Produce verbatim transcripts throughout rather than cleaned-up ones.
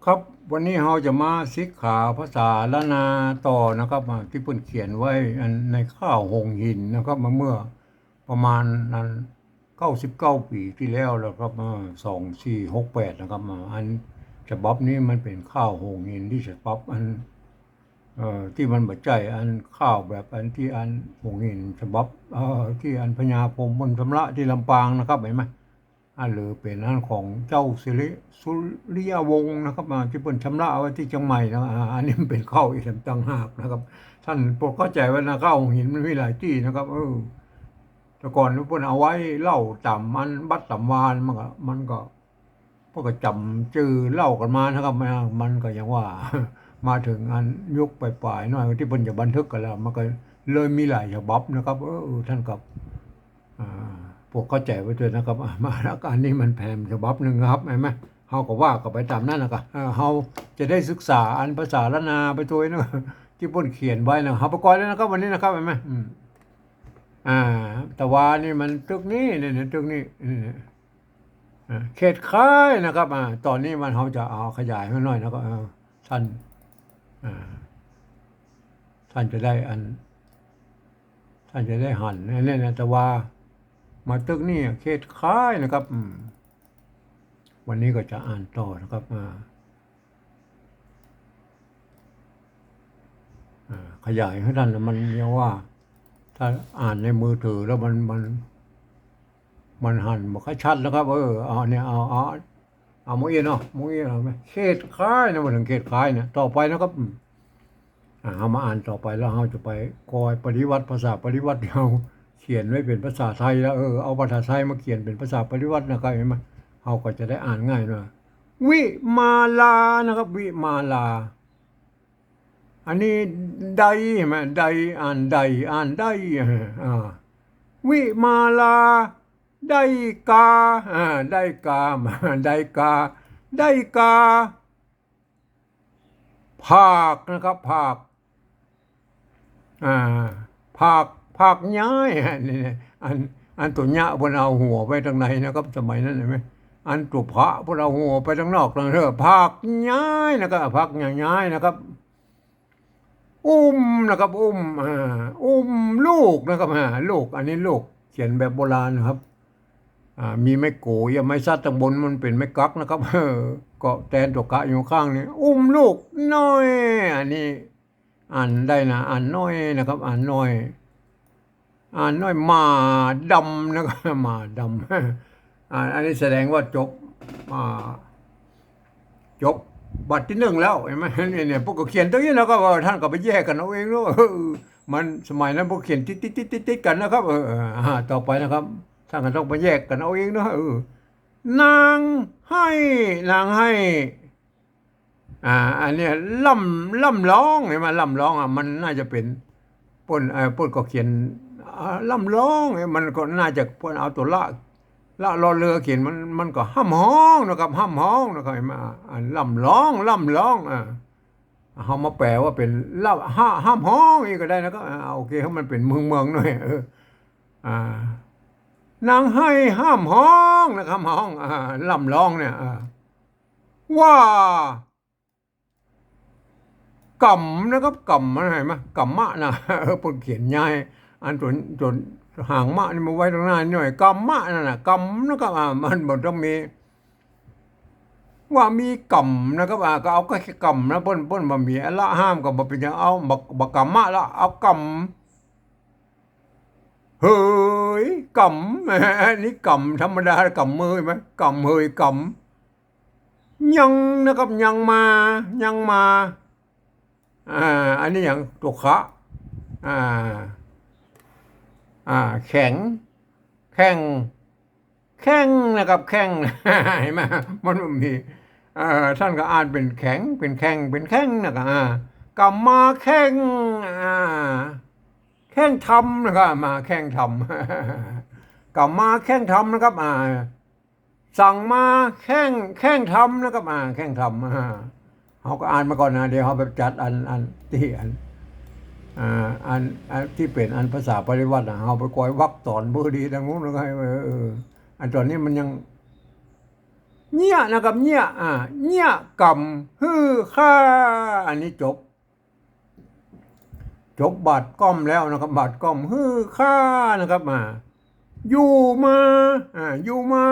ครับ วันนี้เฮาจะมาศึกษาภาษาล้านนาต่อนะครับ อ่า ตี้เปิ้นเขียนไว้อันในข้าวหงส์หินนะครับ มาเมื่อประมาณอันเก้าสิบเก้าปี๋ตี้แล้วแหละครับ อ่า สองสี่หกแปดนะครับ อ่า อันฉบับนี้มันเป๋นข้าวหงส์หินตี้ฉบับอัน เอ่อ ตี้มันบ่ใจ้อันข้าวแบบอันตี้อันหงส์หินฉบับ เอ่อ ตี้อันพญาพรหมบุญชำระตี้ลำปางนะครับ หันก่อ อันหรือเป๋นอันของเจ้าสิริ สุริยวงศ์นะครับ อ่า ตี้เปิ้นชำระเอาไว้ตี้เจียงใหม่นะ อ่า อันนี้มันเป๋นข้าวอีกต่างหากนะครับ ต้านโปรดเข้าใจ๋ไว้นะ ข้าวหงส์หินมันมีหลายตี้นะครับ เออ แต่ก่อนเปิ้นเอาไว้เล่าต๋ามอันบัดต๋ามวา มันก็ มันก็ เปิ้นก็จ๋ำจื้อเล่ากั๋นมานะครับ มัน มันก็ยังว่า มาเถิงอันยุคป๋ายๆ หน้อยตี้เปิ้นจะบันทึกกั๋นแล้ว มันก็เลยมีหลายฉบับนะครับ เออ ต้านก็ อ่า โปรดเข้าใจ๋ไว้ตวยนะครับ อ่า มาแล้ว อันนี้มันแถมฉบับนึ่งนะครับ หันก่อ เฮาก็ว่ากั๋นไปต๋ามนั้นนะก่อ เออ เฮาจะได้ศึกษาอันภาษาล้านนาไปตวยนะ ตี้เปิ้นเขียนไว้นะ เฮาไปก่อนเลยนะครับ วันนี้นะครับ หันก่อ อืม อ่า ตะวานี่มันตึกนี้ เนี่ย เนี่ย ตึกนี้ เนี่ย อ่า เขตคายนะครับ อ่า ต๋อนนี้มัน เฮาจะเอาขยายมันหน้อยนะก่อ เออ ต้าน อ่า ต้านจะได้อัน ต้านจะได้หัน อันนี้นะ ตะวามาตึกนี้ เขตคายนะครับ อืม วันนี้ก็จะอ่านต่อนะครับ อ่า อ่า ขยายหื้อต้านนะ มันยังว่า ถ้าอ่านในมือถือแล้วมัน มัน มันหันบ่ค่อยชัดนะครับ เออ เอาเนี่ย เอา เอา เอาหมู่อี้เนาะ หมู่อี้เอาไหม เขตคายนะ มาเถิงเขตคายเนี่ย ต่อไปนะครับ อืม อ่า เฮามาอ่านต่อไปแล้วเฮาจะไปกอยปริวรรต ภาษาปริวรรต ตี้เฮาเขียนไว้เป๋นภาษาไทยแล้ว เออ เอาภาษาไทยมาเขียนเป๋นภาษาปริวรรตนะครับ หันก่อ เฮาก็จะได้อ่านง่ายหน้อย วิมาลานะครับ วิมาลา อันนี้ได หันก่อ ได อ่านได อ่านได อ่า วิมาลา ได้กา อ่า ได้กา ได้กา ได้กา ผากนะครับ ผาก อ่า ผาก ผากย้าย อันนี้ อัน อันตั๋วเนี้ยเปิ้นเอาหัวไปตางในนะครับ สมัยนั้นหันก่อ อันตั๋วพระเปิ้นเอาหัวไปตางนอกตางเทิง ผากย้ายนะครับ ผากย้ายนะครับ อุ้มนะครับ อุ้ม อ่า อุ้มลูกนะครับ อ่า ลูก อันนี้ลูก เขียนแบบโบราณนะครับ อ่า มีไม้โก๋ อย่าไม้สัตว์ตางบน มันเป๋นไม้กั๊กนะครับ เออ ก็แตนตั๋วกะอยู่ข้างนี้ อุ้มลูกน้อย อันนี้อ่านได้นะ อ่านน้อยนะครับ อ่านน้อย อ่านน้อย หมาดำนะครับ หมาดำ อ่า อันนี้แสดงว่าจบ อ่า จบบัตรตี้นึ่งแล้ว หันก่อ เนี่ย เนี่ย เปิ้นก็เขียนตรงนี้แล้วก็ว่า ต้านก็ไปแยกกั๋นเอาเองเนาะ เออ มันสมัยนั้นเปิ้นเขียนติดๆๆๆกั๋นนะครับ เออ เออ อ่า ต่อไปนะครับ ต้านก็ต้องไปแยกกั๋นเอาเองเนาะ เออ นางไห้ นางไห้ อ่า อันเนี้ย ร่ำ ร่ำร้อง หันก่อ ร่ำร้อง อ่ะ มันน่าจะเป๋น เปิ้น เอ่อ เปิ้นก็เขียน อ่า ร่ำร้อง มันก็น่าจะเปิ้นเอาตั๋วละ ละรอเรือเขียน มัน มันก็ฮ่ำฮ้องนะครับ ฮ่ำฮ้องนะครับ หันก่อ อ่า ร่ำร้อง ร่ำร้อง อ่า เฮามาแป๋ว่าเป๋น ร่ำ ฮ่า ฮ่ำฮ้องอี้ก็ได้นะครับ อ่า โอเค หื้อมันเป๋นเมืองๆ หน้อย เออ อ่า นางไห้ฮ่ำฮ้องนะครับ ฮ้อง อ่า ร่ำร้องเนี่ย อ่า ว่า ก๋ำนะครับ ก๋ำ มันหันก่อ ก๋ำมะนะ เออ เปิ้นเขียนย้าย อันตั๋ว ตั๋วหางมะนี่มาไว้ตางหน้าหน้อย ก๋ำมะนั่นน่ะ ก๋ำนะครับ อ่า มันบ่ต้องมี ว่ามีก๋ำนะครับ อ่า ก็เอาแค่ก๋ำนะ เปิ้น เปิ้นบ่มี ละห้ามก็บ่เป๋นหยัง เอา บ่ บ่ก๋ำมะละ เอาก๋ำ เหย ก๋ำ อันนี้ก๋ำธรรมดา ก๋ำมือหันก่อ ก๋ำเหย ก๋ำ ยังนะครับ ยังมา ยังมา อ่า อันนี้หยัง ตั๋วคะ อ่า อ่า แข็ง แข้ง แข้งนะครับ แข้ง หันก่อ มันบ่มี เอ่อ ต้านก็อ่านเป๋นแข็ง เป๋นแข้ง เป๋นแข้งนะครับ อ่า ก๋ำมาแข้ง อ่า แข้งธรรมนะครับ มาแข้งธรรม ก๋ำมาแข้งธรรมนะครับ อ่า สั่งมาแข้ง แข้งธรรมนะครับ อ่า แข้งธรรม อ่า เฮาก็อ่านมาก่อนนะ เดี๋ยวเฮาไปจัดอัน อันตี้อัน อ่า อัน อันตี้เป๋นอันภาษาปริวรรตนะ เฮาไปกอยวรรคต๋อนเบอร์ดีตางนู้นนะครับ เออ เออ อันต๋อนนี้มันยัง เยียะนะครับ เยียะ อ่า เยียะก่ำหื้อข้า อันนี้จบ จบบาทก้อมแล้วนะครับ บาทก้อมหื้อข้านะครับ อ่า อยู่มา อ่า อยู่มา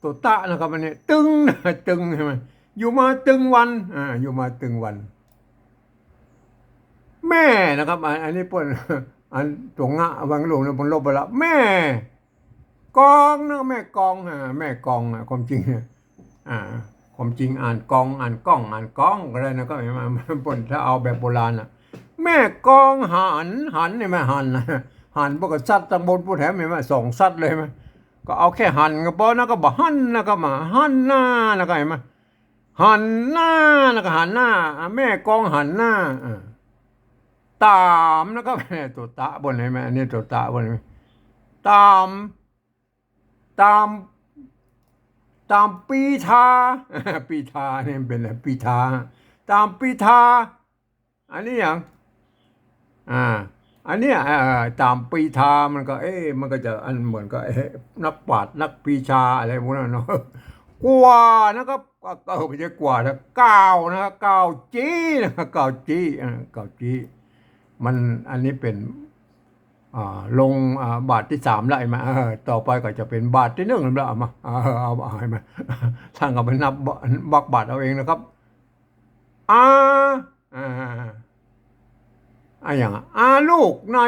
ตั๋วตะนะครับ อันนี้ ตึงนะ ตึง ใช่ไหม อยู่มาตึงวัน อ่า อยู่มาตึงวัน แม่นะครับ อัน อันนี้เปิ้น อันตั๋วงะวางลงนะ เปิ้นลบไปละ แม่กองนะ แม่กอง อ่า แม่กอง อ่ะ ความจริง อ่า ความจริงอ่านกอง อ่านก้อง อ่านกองก็ได้นะครับ เปิ้นถ้าเอาแบบโบราณน่ะ แม่กองหัน หัน นี่แม่หัน หัน เปิ้นก็ซัดตังบนปู๊นแหม เห็นไหม สองซัดเลย เห็นไหม ก็เอาแค่หันก็ปอนะ ก็บ่หันนะ ก็มาหันหน้านะ ก็เห็นไหม หันหน้านะ ก็หันหน้า อ่ะ แม่กองหันหน้า อ่า ต๋ามนะครับ ตั๋วตะปู๊น เห็นไหม อันนี้ตั๋วตะปู๊น เห็นไหม ต๋าม ต๋าม ต๋ามปีทา ปีทานี่มันเป๋นอะไร ปีทา ต๋ามปีทา อันนี้หยัง อ่า อันเนี้ย อ่า ต๋ามปีทา มันก็ เอ๊ะ มันก็จะอันเหมือนกับ เอ๊ะ นักปราชญ์ นักปีชา อะไรพวกนั้นเนาะ กว่านะครับ ก็ ก็ไม่ใช่กว่านะ ก้าวนะครับ ก้าวจี๊นะครับ ก้าวจี๊ อ่า ก้าวจี๊ มัน อันนี้เป๋น อ่า ลง อ่า บาทตี้สามละ เห็นไหม เออ ต่อไปก็จะเป๋นบาทตี้นึ่งละ เอามา เออ เอา เอา เห็นไหม ต้านก็ไปนับบักบาทเอาเองนะครับ อา อ่า อะหยังอะ อาลูกใน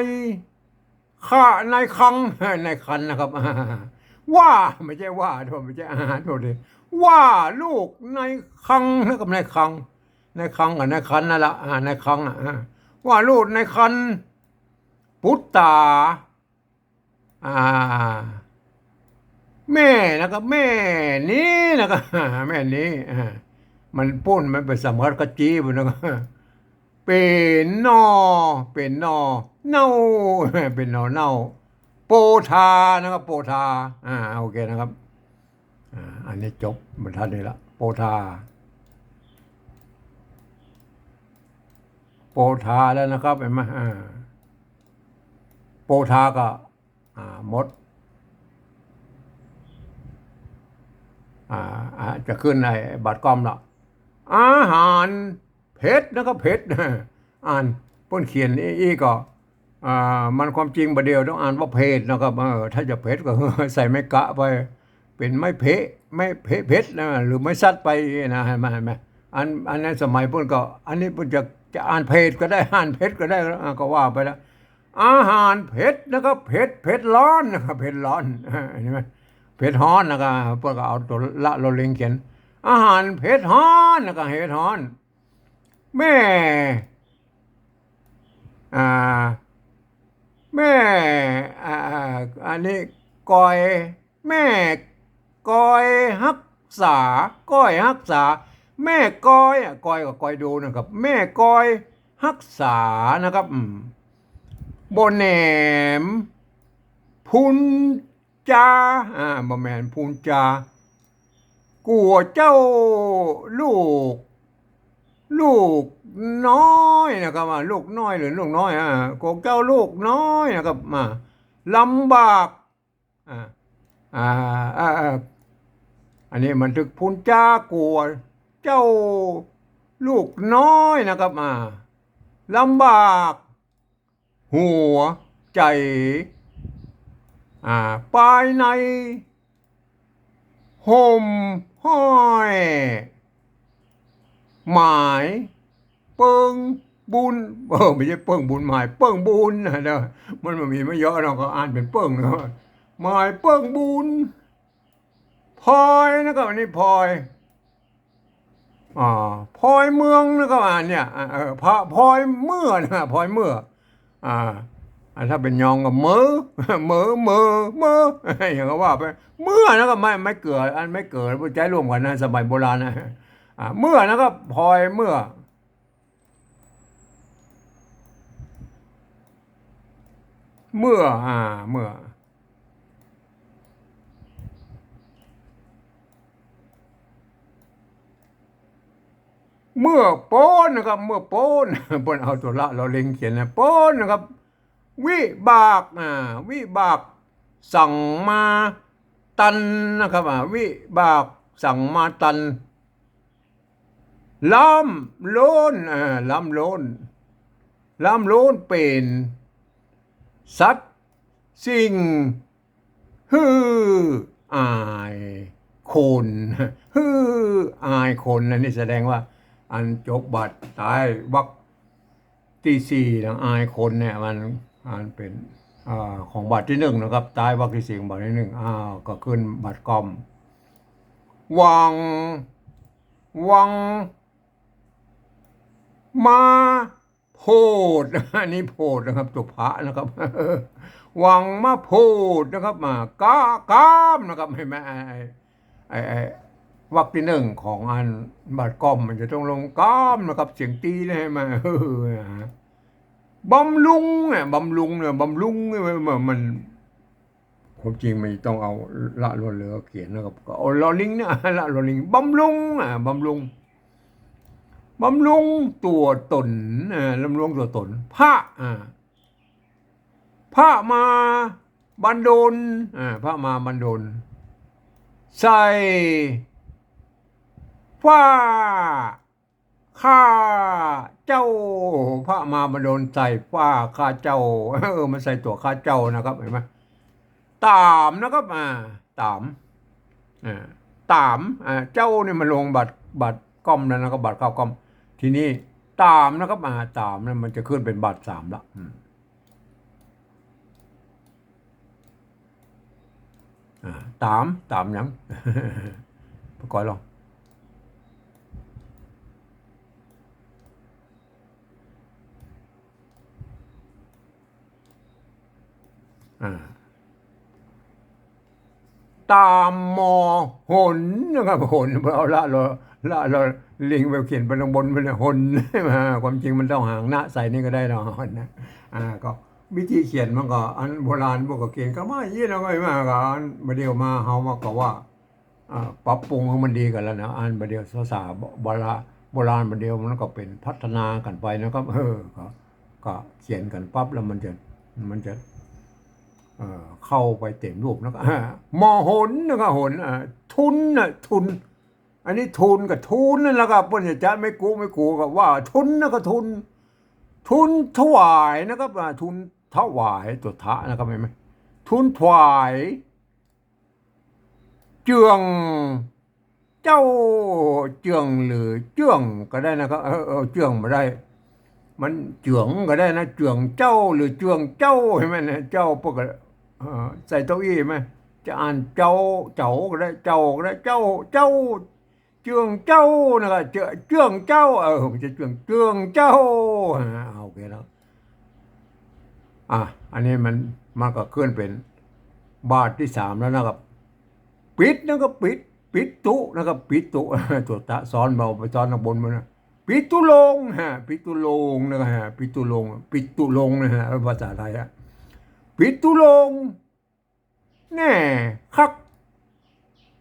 คะ ในคัง ในคันนะครับ ว่า ไม่ใช่ว่า โทษ ไม่ใช่ อ่า โทษที ว่าลูกในคังนะครับ ในคัง ในคังกับในคันนั่นละ อ่า ในคัง อ่ะ อ่า ว่าลูกในคัน ปุตต๋า อ่า แม่นะครับ แม่นี้นะครับ แม่นี้ อ่า มันปู๊น มันไปสำคัญกับจี๊ปู๊นนะครับ เป๋นหน่อ เป๋นหน่อเน่า เป๋นหน่อเน่า โปธานะครับ โปธา อ่า โอเคนะครับ อ่า อันนี้จบบรรทัดนี้ละ โปธา โปธาแล้วนะครับ เห็นไหม อ่า โปธาก็ อ่า หมด อ่า อ่า จะขึ้นในบาทก้อมละ อาหารเผ็ดนะครับ เผ็ด อ่าน เปิ้นเขียนอี้ก็ อ่า มันความจริงบ่าเดี่ยวต้องอ่านว่าเผดนะครับ เออ ถ้าจะเผ็ดก็ ใส่ไม้กะไป เป๋นไม้เพะ ไม้เพะเผ็ดนะ หรือไม้สัดไปนะ เห็นไหม เห็นไหม อัน อันนั้นสมัยเปิ้นก็ อันนี้เปิ้นจะ จะอ่านเผดก็ได้ อ่านเผ็ดก็ได้ อ่า ก็ว่าไปละ อาหารเผ็ดนะครับ เผ็ด เผ็ดฮ้อนนะครับ เผ็ดฮ้อน เห็นไหม เผ็ดฮ้อนนะครับ เปิ้นก็เอาตั๋วละรอลิงเขียน อาหารเผ็ดฮ้อนนะครับ เผ็ดฮ้อน แม่ อ่า แม่ อ่า อ่า อันนี้กอย แม่กอยฮักษา ก้อยฮักษา แม่กอย อ่ะ กอยกับกอยดูนะครับ แม่กอยฮักษานะครับ อืม บ่แหนม พูนจา อ่า บ่แหนมพูนจา กั๋วเจ้าลูก ลูกน้อยนะครับ อ่า ลูกน้อยหรือลูกน้อย อ่า กั๋วเจ้าลูกน้อยนะครับ อ่า ลำบาก อ่า อ่า อ่า อ่า อันนี้บันทึกพูนจากั๋วเจ้าลูกน้อยนะครับ อ่า ลำบากหัวใจ๋ อ่า ปายในห่มห้อย หมายเปิ้งบุญ เออ ไม่ใช่เปิ้งบุญ หมายเปิ้งบุญนะเด้อ มันบ่มีไม้ยอเนาะ ก็อ่านเป๋นเปิ้งเนาะ หมายเปิ้งบุญ พลอยนะครับ อันนี้พลอย อ่า พลอยเมืองนะครับ อ่า เนี่ย อ่า เออ พระ พลอยเมื่อนะ พลอยเมื่อ อ่า อ่า ถ้าเป๋นยองก็เมอ เมอ เมอ เมอ อย่างก็ว่าไป เมื่อนะครับ ไม้ ไม้เกือ อันไม้เกือ ใจ๊ร่วมกั๋นนะ สมัยโบราณนะ อ่า เมื่อนะครับ พลอยเมื่อ เมื่อ อ่า เมื่อ เมื่อโป๊นนะครับ เมื่อโป๊น เปิ้นเอาตั๋วละรอลิงเขียนนะ โป๊นนะครับ วิบาก อ่า วิบาก สั่งมาตันนะครับ อ่า วิบาก สังมาตัน ล้ำล้น อ่า ล้ำล้น ล้ำล้นเป๋นสัตว์สิ่งหื้ออายคน หื้ออายคน อันนี้แสดงว่าอันจบบาทใต้วรรคตี้สี่นะ อายคนเนี่ยมัน มันเป๋น อ่า ของบาทตี้นึ่งนะครับ ใต้วรรคตี้สี่ของบาทตี้นึ่ง อ่า ก็ขึ้นบาทก้อม หวัง หวัง มาโผด อันนี้โผดนะครับ ตั๋วพระนะครับ หวังมาโผดนะครับ มา กะ กามนะครับ หันก่อ ไอ้ ไอ้ ไอ้ ไอ้ วรรคตี้นึ่งของอันบาทก้อมมันจะต้องลงกามนะครับ เสียงตี๋นะ หันก่อ เออ นะฮะ บำรุงเนี่ย บำรุงเนี่ย บำรุงเนี่ย มัน มัน ความจริงมันต้องเอาละลอเรือเขียนนะครับ ก็เอาลอลิงเนี่ย ละลอลิง บำรุง อ่า บำรุง บำรุงตั๋วต๋น อ่า บำรุงตั๋วต๋น พระ อ่า พระมาบันดล อ่า พระมาบันดล ใส่ ฝ้า ข้าเจ้า พระมาบันดลใส่ฝ้าข้าเจ้า เออ มันใส่ตั๋วข้าเจ้านะครับ หันก่อ ต๋ามนะครับ อ่า ต๋าม อ่า ต๋าม อ่า เจ้าเนี่ยมันลงบาท บาทก้อมแล้วนะครับ บาทเก้าก้อม ทีนี้ต๋ามนะครับ อ่า ต๋ามเนี่ยมันจะขึ้นเป๋นบาทสามละ อืม อ่า ต๋าม ต๋ามหยัง ปะกอยลอง อ่า ต๋ามมอหนนะครับ หน เอาละลอ ละลอลิงไปเขียนไปข้างบนมันหน อ่า ความจริงมันต้องหางนะใส่นี่ก็ได้เนาะ หนนะ อ่า ก็วิธีเขียนมันก็ อันโบราณพวกก็เขียนกั๋นมาอย่างนี้ แล้วก็มาก็อันบ่าเดี่ยวมาเฮามาก็ว่า อ่า ปรับปรุงหื้อมันดีกั๋นแล้วนะ อันบ่าเดี่ยวภาษาโบราณ โบราณบ่าเดี่ยวมันก็เป๋นพัฒนากั๋นไปนะครับ เออ ก็ ก็เขียนกั๋นปั๊บแล้วมันจะ มันจะ เอ่อ เข้าไปเต๋มรูปนะครับ อ่า มอหนนะครับ หน อ่า ทุนนะ ทุน อันนี้ทูลกับทูนนั่นแหละครับ เปิ้นจะจัดไม้กูไม้กูก็ว่าทุนนะครับ ทุน ทุนถวายนะครับ อ่า ทุนถวาย ตั๋วทะนะครับ หันก่อ ทุนถวาย เจื้องเจ้า เจื้องหรือเจื้องก็ได้นะครับ เออ เออ เจื้องบ่ได้ มันเจื้องก็ได้นะ เจื้องเจ้าหรือเจื้องเจ้า หันก่อ นะ เจ้าปกติ เอ่อ ใส่เต้าอี้หันก่อ จะอ่านเจ้า เจ้าก็ได้ เจ้าก็ได้ เจ้า เจ้า เจื้องเจ้านะครับ เจื้อ เจื้องเจ้า เออ มันจะเจื้อง เจื้องเจ้า อ่า โอเคแล้ว อ่ะ อันนี้มัน มันก็ขึ้นเป๋นบาทตี้สามแล้วนะครับ ปิดนะครับ ปิด ปิตุนะครับ ปิตุ ตั๋วทะซ้อน เอาไปซ้อนข้างบนมันนะ ปิตุลงค์ฮะ ปิตุลงค์นะครับฮะ ปิตุลงค์ ปิตุลงค์นะฮะ ภาษาไทยฮะ ปิตุลงค์ แน่คัก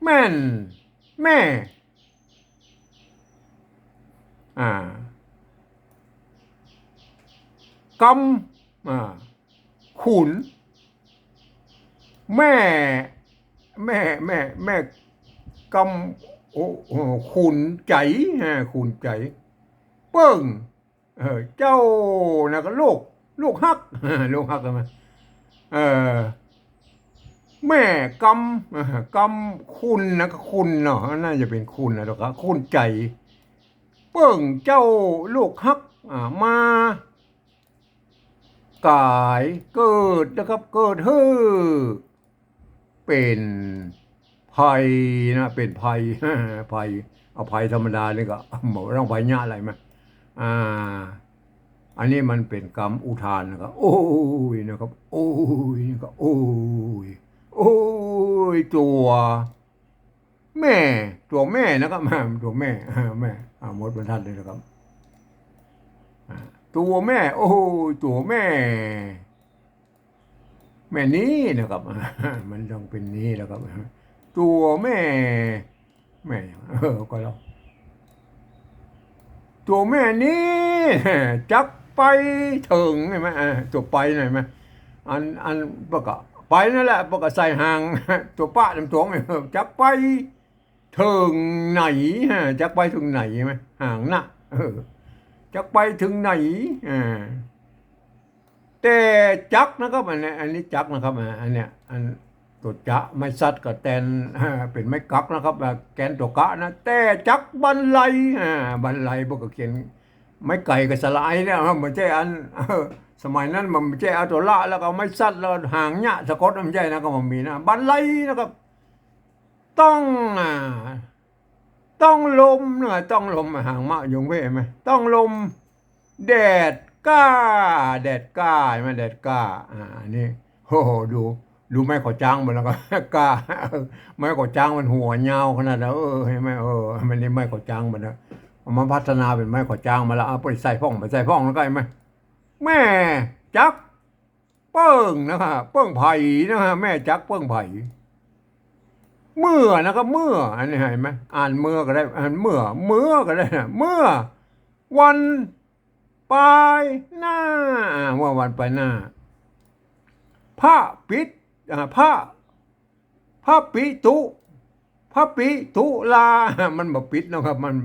แม่น แม่ อ่า กำ อ่า ขุน แม่ แม่ แม่ แม่ กำ โอ้ โอ้ ขุนใจ๋ อ่า ขุนใจ๋ เปิ้ง เออ เจ้านะก็ลูก ลูกฮัก ลูกฮักใช่ไหม เออ แม่กำ เออ กำคุณนะก็คุณเนาะ น่าจะเป๋นคุณนะ แล้วก็คุณใจ๋ เปิ้งเจ้าลูกฮัก อ่า มา ก๋าย เกิดนะครับ เกิดหื้อ เป๋นไพรนะ เป๋นไพร ไพร เอาไพรธรรมดานี่ก็ บ่ต้องไพรเยียะอะไรมา อ่า อันนี้มันเป๋นกำอุทานนะครับ โอ้ยนะครับ โอ้ยนะครับ โอ้ย โอ้ย ตั๋วแม่ ตั๋วแม่นะครับ ตั๋วแม่ แม่ อ่า หมดบรรทัดเลยนะครับ อ่า ตั๋วแม่ โอ้ย ตั๋วแม่ แม่นี้นะครับ มันต้องเป๋นนี้นะครับ ตั๋วแม่ แม่ เออ ก็แล้ว ตั๋วแม่นี้ จักไปเถิง หันก่อ อ่า ตั๋วไปหันก่อ อัน อันปะกะไปนั่นแหละ ปะกะใส่หาง ตั๋วปะต๋ามต๋วง เออ จักไป เถิงไหน ฮะ จักไปเถิงไหน ใช่ไหม หางนะ เออ จักไปเถิงไหน อ่า แต่จักนะครับ อันนี้ อันนี้จักนะครับ อ่า อันเนี้ย อันตั๋วจะไม้สัตว์ก็แตน อ่า เป๋นไม้กั๊กนะครับ อ่า แกนตั๋วกะนะ แต่จักบันไล อ่า บันไล พวกก็เขียนไม้ไก่กับสระไอเนี่ย อ่า บ่ใจ้อัน เออ สมัยนั้นมันบ่ใจ้เอาตั๋วละ แล้วก็เอาไม้สัตว์ แล้วก็หางเนี้ยสะกด บ่ใจ้นะ ก็บ่มีนะ บันไลนะครับ ต้อง อ่า ต้องลมนะ ต้องลม หางมะยงเว้ย เห็นไหม ต้องลม แดดก้า แดดก้า เห็นไหม แดดก้า อ่า อันนี้ โอ้โห ดู ดูไม้ขอจ๊างมันแล้วก็ ก้า ไม้ขอจ๊างมันหัวยาวขนาดนั้น เออ เห็นไหม เออ มันนี่ไม้ขอจ๊างมันนะ เอามาพัฒนาเป๋นไม้ขอจ๊างมาแล้ว เอาไปใส่พ่อง ไปใส่พ่องแล้วก็ เห็นไหม แม่จักเปิ้งนะครับ เปิ้งไผ่นะครับ แม่จักเปิ้งไผ่ เมื่อนะครับ เมื่อ อันนี้เห็นไหม อ่านเมื่อก็ได้ อ่านเมื่อ เมื่อก็ได้นะ เมื่อวันปายหน้า อ่า เมื่อวันปายหน้า พระปิด อ่า พระ พระปิตุ พระปิตุลา มันบ่ปิดนะครับ มัน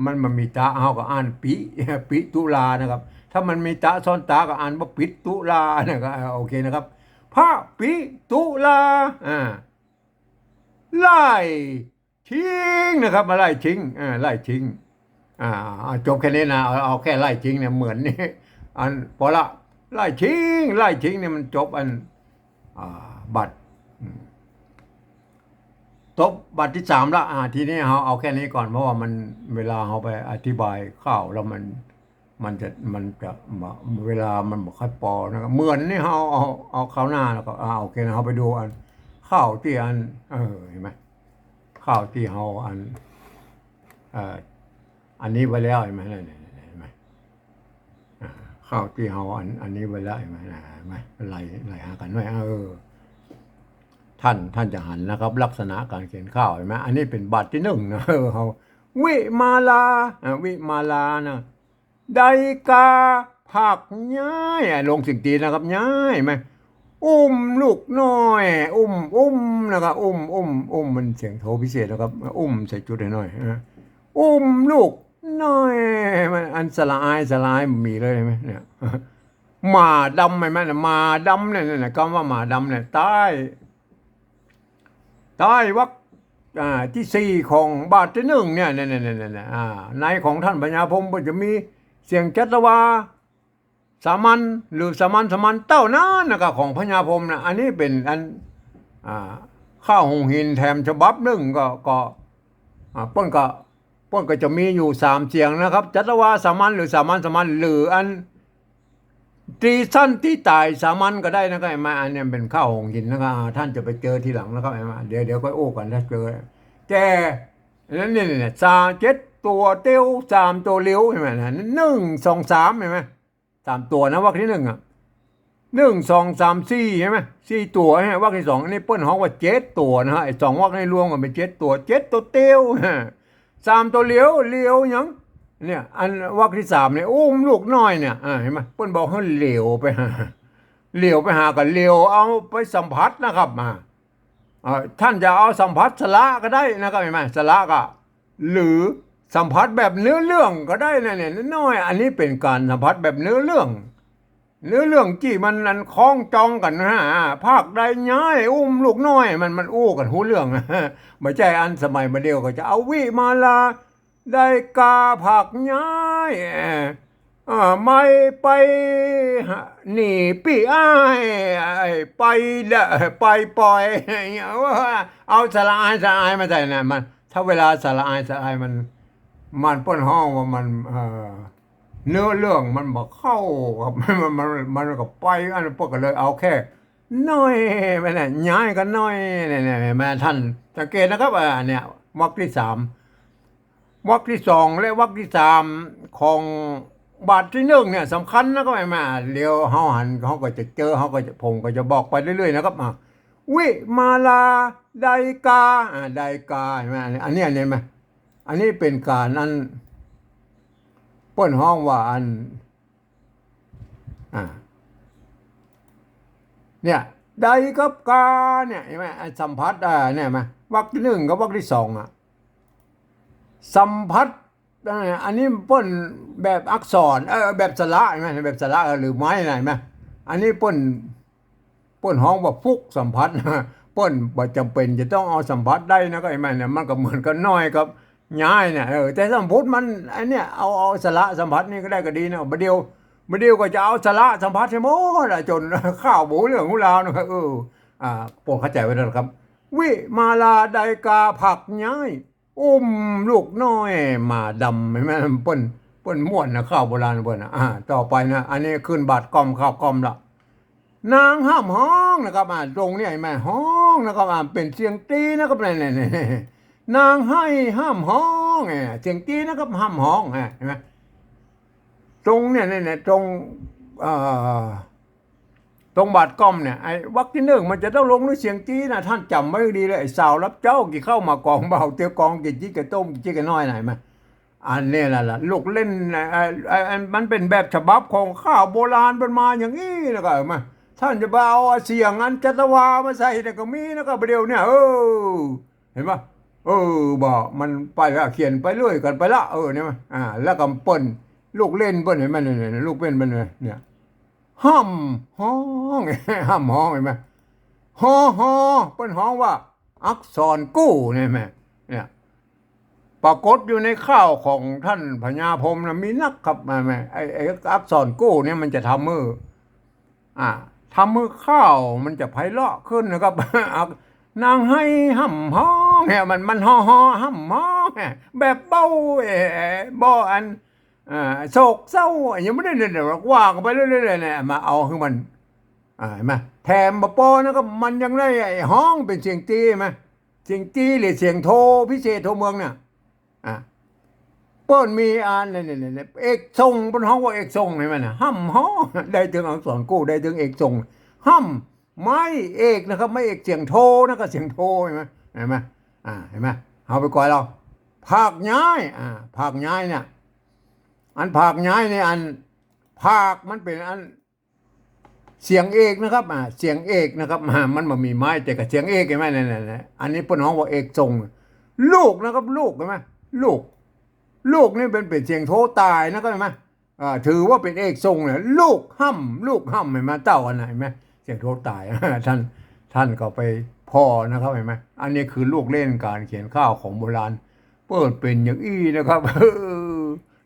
มัน มันมีตะ เฮาก็อ่านปิ ปิตุลานะครับ ถ้ามันมีตะซ้อนตาก็อ่านว่าปิดตุลานะครับ อ่า โอเคนะครับ พระปิตุลา อ่า ไล่ทิ้งนะครับ มาไล่ทิ้ง อ่า ไล่ทิ้ง อ่า เอาจบแค่นี้นะ เอา เอาแค่ไล่ทิ้งเนี่ย เหมือนนี่ อัน พอละ ไล่ทิ้ง ไล่ทิ้งเนี่ยมันจบอัน อ่า บาท อืม จบบาทตี้สามละ อ่า ทีนี้เฮาเอาแค่นี้ก่อน เพราะว่ามัน เวลาเฮาไปอธิบายข่าวแล้วมัน มันจะ มันจะ เวลามันบ่ค่อยปอนะครับ เหมือนนี่เฮาเอา เอาคราวหน้าแล้วก็ อ่า โอเคนะ เฮาไปดูอัน ข่าวตี้อัน เออ เห็นไหม ข่าวตี้เฮาอัน เอ่อ อันนี้ไว้แล้ว เห็นไหม นั่น เห็นไหม อ่า ข่าวตี้เฮาอัน อันนี้ไว้แล้ว เห็นไหม อ่า เห็นไหม ไล่ ไล่หากั๋นไว้ เออ ท่าน ท่านจะหันนะครับ ลักษณะก๋านเขียนข่าว เห็นไหม อันนี้เป๋นบาทตี้นึ่งนะ เออ เฮา วิมาลา อ่า วิมาลานะ ได้กาผลักย้าย อ่ะ ลงเสียงตี๋นนะครับ ย้าย เห็นไหม อุ้มลูกน้อย อุ้ม อุ้มนะครับ อุ้ม อุ้ม อุ้ม มันเสียงโทพิเศษนะครับ อุ้มใส่จุดให้หน่อยนะ อุ้มลูกน้อย มัน อันสระอาย สระอายมีเลย เห็นไหมเนี่ย หมาดำ เห็นไหม หมาดำเนี่ย เนี่ย คำว่าหมาดำเนี่ย ใต้ ใต้วรรค อ่า ตี้สี่ของบาทตี้นึ่งเนี่ย เนี่ย เนี่ย เนี่ย เนี่ย อ่า ในของท่านพญาพรหมก็จะมีเสียงจัตวาสามัญ หรือสามัญ สามัญเต้านั้นนะครับ ของพญาพรหมนะ อันนี้เป๋นอัน อ่า ข้าวหุงหินแถมฉบับนึ่ง ก็ ก็ อ่า เปิ้นก็ เปิ้นก็จะมีอยู่สามเสียงนะครับ จัตวาสามัญ หรือสามัญ สามัญ หรืออัน ตรีสั้นตี้ต๋ายสามัญก็ได้นะครับ เห็นไหม อันนี้เป๋นข้าวหุงหินนะครับ อ่า ท่านจะไปเจอทีหลังนะครับ เห็นไหม เดี๋ยว เดี๋ยวค่อยอู้กั๋น ถ้าเจอ แต่ นั่นเนี่ย เนี่ย สาม เจ็ดตั๋วเตียว สามตั๋วเหลียว เห็นไหมนะ นึ่ง สอง สาม เห็นไหม สามตั๋วนะ วรรคตี้นึ่งอ่ะ นึ่ง สอง สาม สี่ ใช่ไหม สี่ตั๋ว ใช่ไหม วรรคตี้สอง อันนี้เปิ้นฮ้องว่าเจ็ดตั๋วนะฮะ ไอ้สองวรรคนี้รวมกั๋นเป๋นเจ็ดตั๋ว เจ็ดตั๋วเตียว สามตั๋วเหลียว เหลียวหยัง เนี่ย อันวรรคตี้สามเนี่ย อุ้มลูกน้อยเนี่ย อ่า เห็นไหม เปิ้นบอกหื้อเหลียวไปหา เหลียวไปหา ก็เหลียวเอาไปสัมผัสนะครับ อ่า อ่า ท่านจะเอาสัมผัสสระก็ได้นะครับ เห็นไหม สระก็ หรือสัมผัสแบบเนื้อเรื่องก็ได้นะเนี่ย น้อย อันนี้เป๋นก๋านสัมผัสแบบเนื้อเรื่อง เนื้อเรื่องตี้มันอันคล้องจองกั๋นนะฮะ ภาคใดย้ายอุ้มลูกน้อย มัน มันอู้กั๋นฮู้เรื่อง บ่ใจ้อันสมัยบ่าเดี่ยวก็จะเอาวิมาลา ได้กาผลักย้าย เอ่อ อ่า ไม่ไปหา หนีปี้อ้าย ไอ้ไปเด้อ ไปปอย เอาสระอาย สระอายมาใส่นะ มัน ถ้าเวลาสระอาย สระอายมัน มันเปิ้นฮ้องว่ามัน เอ่อ เนื้อเรื่องมันบ่เข้าครับ มัน มัน มันก็ไป อันนั้นเปิ้นก็เลยเอาแค่ น้อย แม่นน่ะ ย้ายกั๋นน้อย เนี่ย เนี่ย แม่นท่านสังเกตนะครับ อ่า อันเนี้ย วรรคตี้สาม วรรคตี้สอง และวรรคตี้สาม ของบาทตี้นึ่งเนี่ยสำคัญนะครับ แม่น เดี๋ยวเฮาหัน เฮาก็จะเจอ เฮาก็จะ ผมก็จะบอกไปเรื่อยๆ นะครับ อ่า วิมาลา ได้กา อ่า ได้กา เห็นไหม อันนี้ อันนี้ อันนี้เห็นไหม อันนี้เป๋นก๋านอัน เปิ้นฮ้องว่าอัน อ่า เนี่ย ได้กับกาเนี่ย เห็นไหม ไอ้สัมผัส อ่า เนี่ย เห็นไหม วรรคตี้นึ่งกับวรรคตี้สองอ่ะ สัมผัส เอ่อ อันนี้เปิ้นแบบอักษร เออ แบบสระหันก่อ แบบสระ เออ หรือไม้หันก่อ อันนี้เปิ้น เปิ้นฮ้องว่าฟุกสัมผัส เปิ้นบ่จ๋ำเป๋นจะต้องเอาสัมผัสได้นะ ก็หันก่อ เนี่ย มันก็เหมือนกั๋นหน้อยกับย้ายเนี่ย เออ แต่สมมุติมัน อันเนี้ย เอา เอาสระสัมผัสนี่ก็ได้ก็ดีนะ บ่าเดี่ยว บ่าเดี่ยวก็จะเอาสระสัมผัสใส่หมดอะ จ๋นข้าวบ่ฮู้เรื่องฮู้ราวนะ เออ อ่า โปรดเข้าใจ๋ไว้นะครับ วิมาลาไดกาผักย้าย อุ้มลูกน้อยหมาดำ หันก่อ เปิ้น เปิ้นม่วนนะ ข้าวโบราณเปิ้นนะ อ่า ต่อไปนะ อันนี้ขึ้นบาทก้อมข้าวก้อมละ นางฮ่ำฮ้องนะครับ อ่า ตรงเนี้ยหันก่อ ฮ้องนะครับ อ่า เป๋นเสียงตี๋นะครับ เนี่ย เนี่ย เนี่ย นางไห้ฮ่ำฮ้อง เนี่ย เสียงตี๋นะครับ ฮ่ำฮ้อง เนี่ย หันก่อ ตรงเนี่ย เนี่ย เนี่ย ตรง เอ่อ ตรงบาทก้อมเนี่ย ไอ้วรรคตี้นึ่งมันจะต้องลงด้วยเสียงตี๋นะ ต้านจ๋ำไว้ดีเลย ไอ้สาวรับเจ๊า กี่ข้าวหมากกอง บ่าวเตียวกอง กี่จิ๊กะต้ม กี่จิ๊กะน้อย หันก่อ อันนี้แหละ ลูกเล่นนะ ไอ้ ไอ้ ไอ้ มันเป๋นแบบฉบับของข้าวโบราณ เปิ้นมาอย่างอี้ แล้วก็ หันก่อ ต้านจะไปเอาเสียงอันจัตวามาใส่เนี่ยก็มีนะ ก็บ่าเดี่ยวเนี่ย เออ หันก่อ เออ บ่า มันไปละ เขียนไปเรื่อยกั๋นไปละ เออ เนี่ย อ่า แล้วก็เปิ้น ลูกเล่นเปิ้น หันก่อ เนี่ย เนี่ย ลูกเล่นเปิ้น เนี่ย ฮ่ำฮ้อง ฮ่ำฮ้อง หันก่อ ฮอ ฮอ เปิ้นฮ้องว่า อักษรกู้ เนี่ย หันก่อ เนี่ย ปรากฏอยู่ในข้าวของต้านพญาพรหมนะ มีนักครับ หันก่อ ไอ้ ไอ้อักษรกู้เนี่ยมันจะทำหื้อ อ่า ทำหื้อข้าวมันจะไพเราะขึ้นนะครับ อัก นางไห้ฮ่ำฮ้องเนี่ย มัน มันฮอ ฮอ ฮ่ำฮ้องเนี่ย แบบเบ้า เอ่อ บ่อัน เอ่อ โศกเศร้า อย่างบ่ได้เนี่ย ว่ากั๋นไปเรื่อยๆ เนี่ย มาเอาหื้อมัน อ่า หันก่อ แถมบ่ปอนะครับ มันยังได้ไอ้ฮ้องเป๋นเสียงตี๋ หันก่อ เสียงตี๋หรือเสียงโทพิเศษโทเมืองเนี่ย อ่ะ เปิ้นมีอันเนี่ย เนี่ย เนี่ย เอกทรง เปิ้นฮ้องว่าเอกทรง หันก่อ ฮ่ำฮ้อง ได้เถิงอักษรกู้ ได้เถิงเอกทรง ฮ่ำ ไม้เอกนะครับ ไม้เอกเสียงโทนะ ก็เสียงโท หันก่อ หันก่อ อ่า หันก่อ เฮาไปก่อยลาว ผากย้าย อ่า ผากย้ายเนี่ย อันผากย้ายเนี่ย อันผากมันเป๋นอัน เสียงเอกนะครับ อ่า เสียงเอกนะครับ อ่า มันบ่มีไม้ แต่ก็เสียงเอก หันก่อ เนี่ย เนี่ย เนี่ย อันนี้เปิ้นฮ้องว่าเอกทรง ลูกนะครับ ลูก หันก่อ ลูก ลูกนี่เป๋น เป๋นเสียงโทต๋ายนะครับ หันก่อ อ่า ถือว่าเป๋นเอกทรงเนี่ย ลูกฮ่ำ ลูกฮ่ำ หันก่อ เต้าอันไหนหันก่อ เสียงโทต๋าย ต้าน ต้านก็ไปผ่อนะครับ หันก่อ อันนี้คือลูกเล่นก๋านเขียนข้าวของโบราณ เปิ้นเป๋นอย่างอี้นะครับ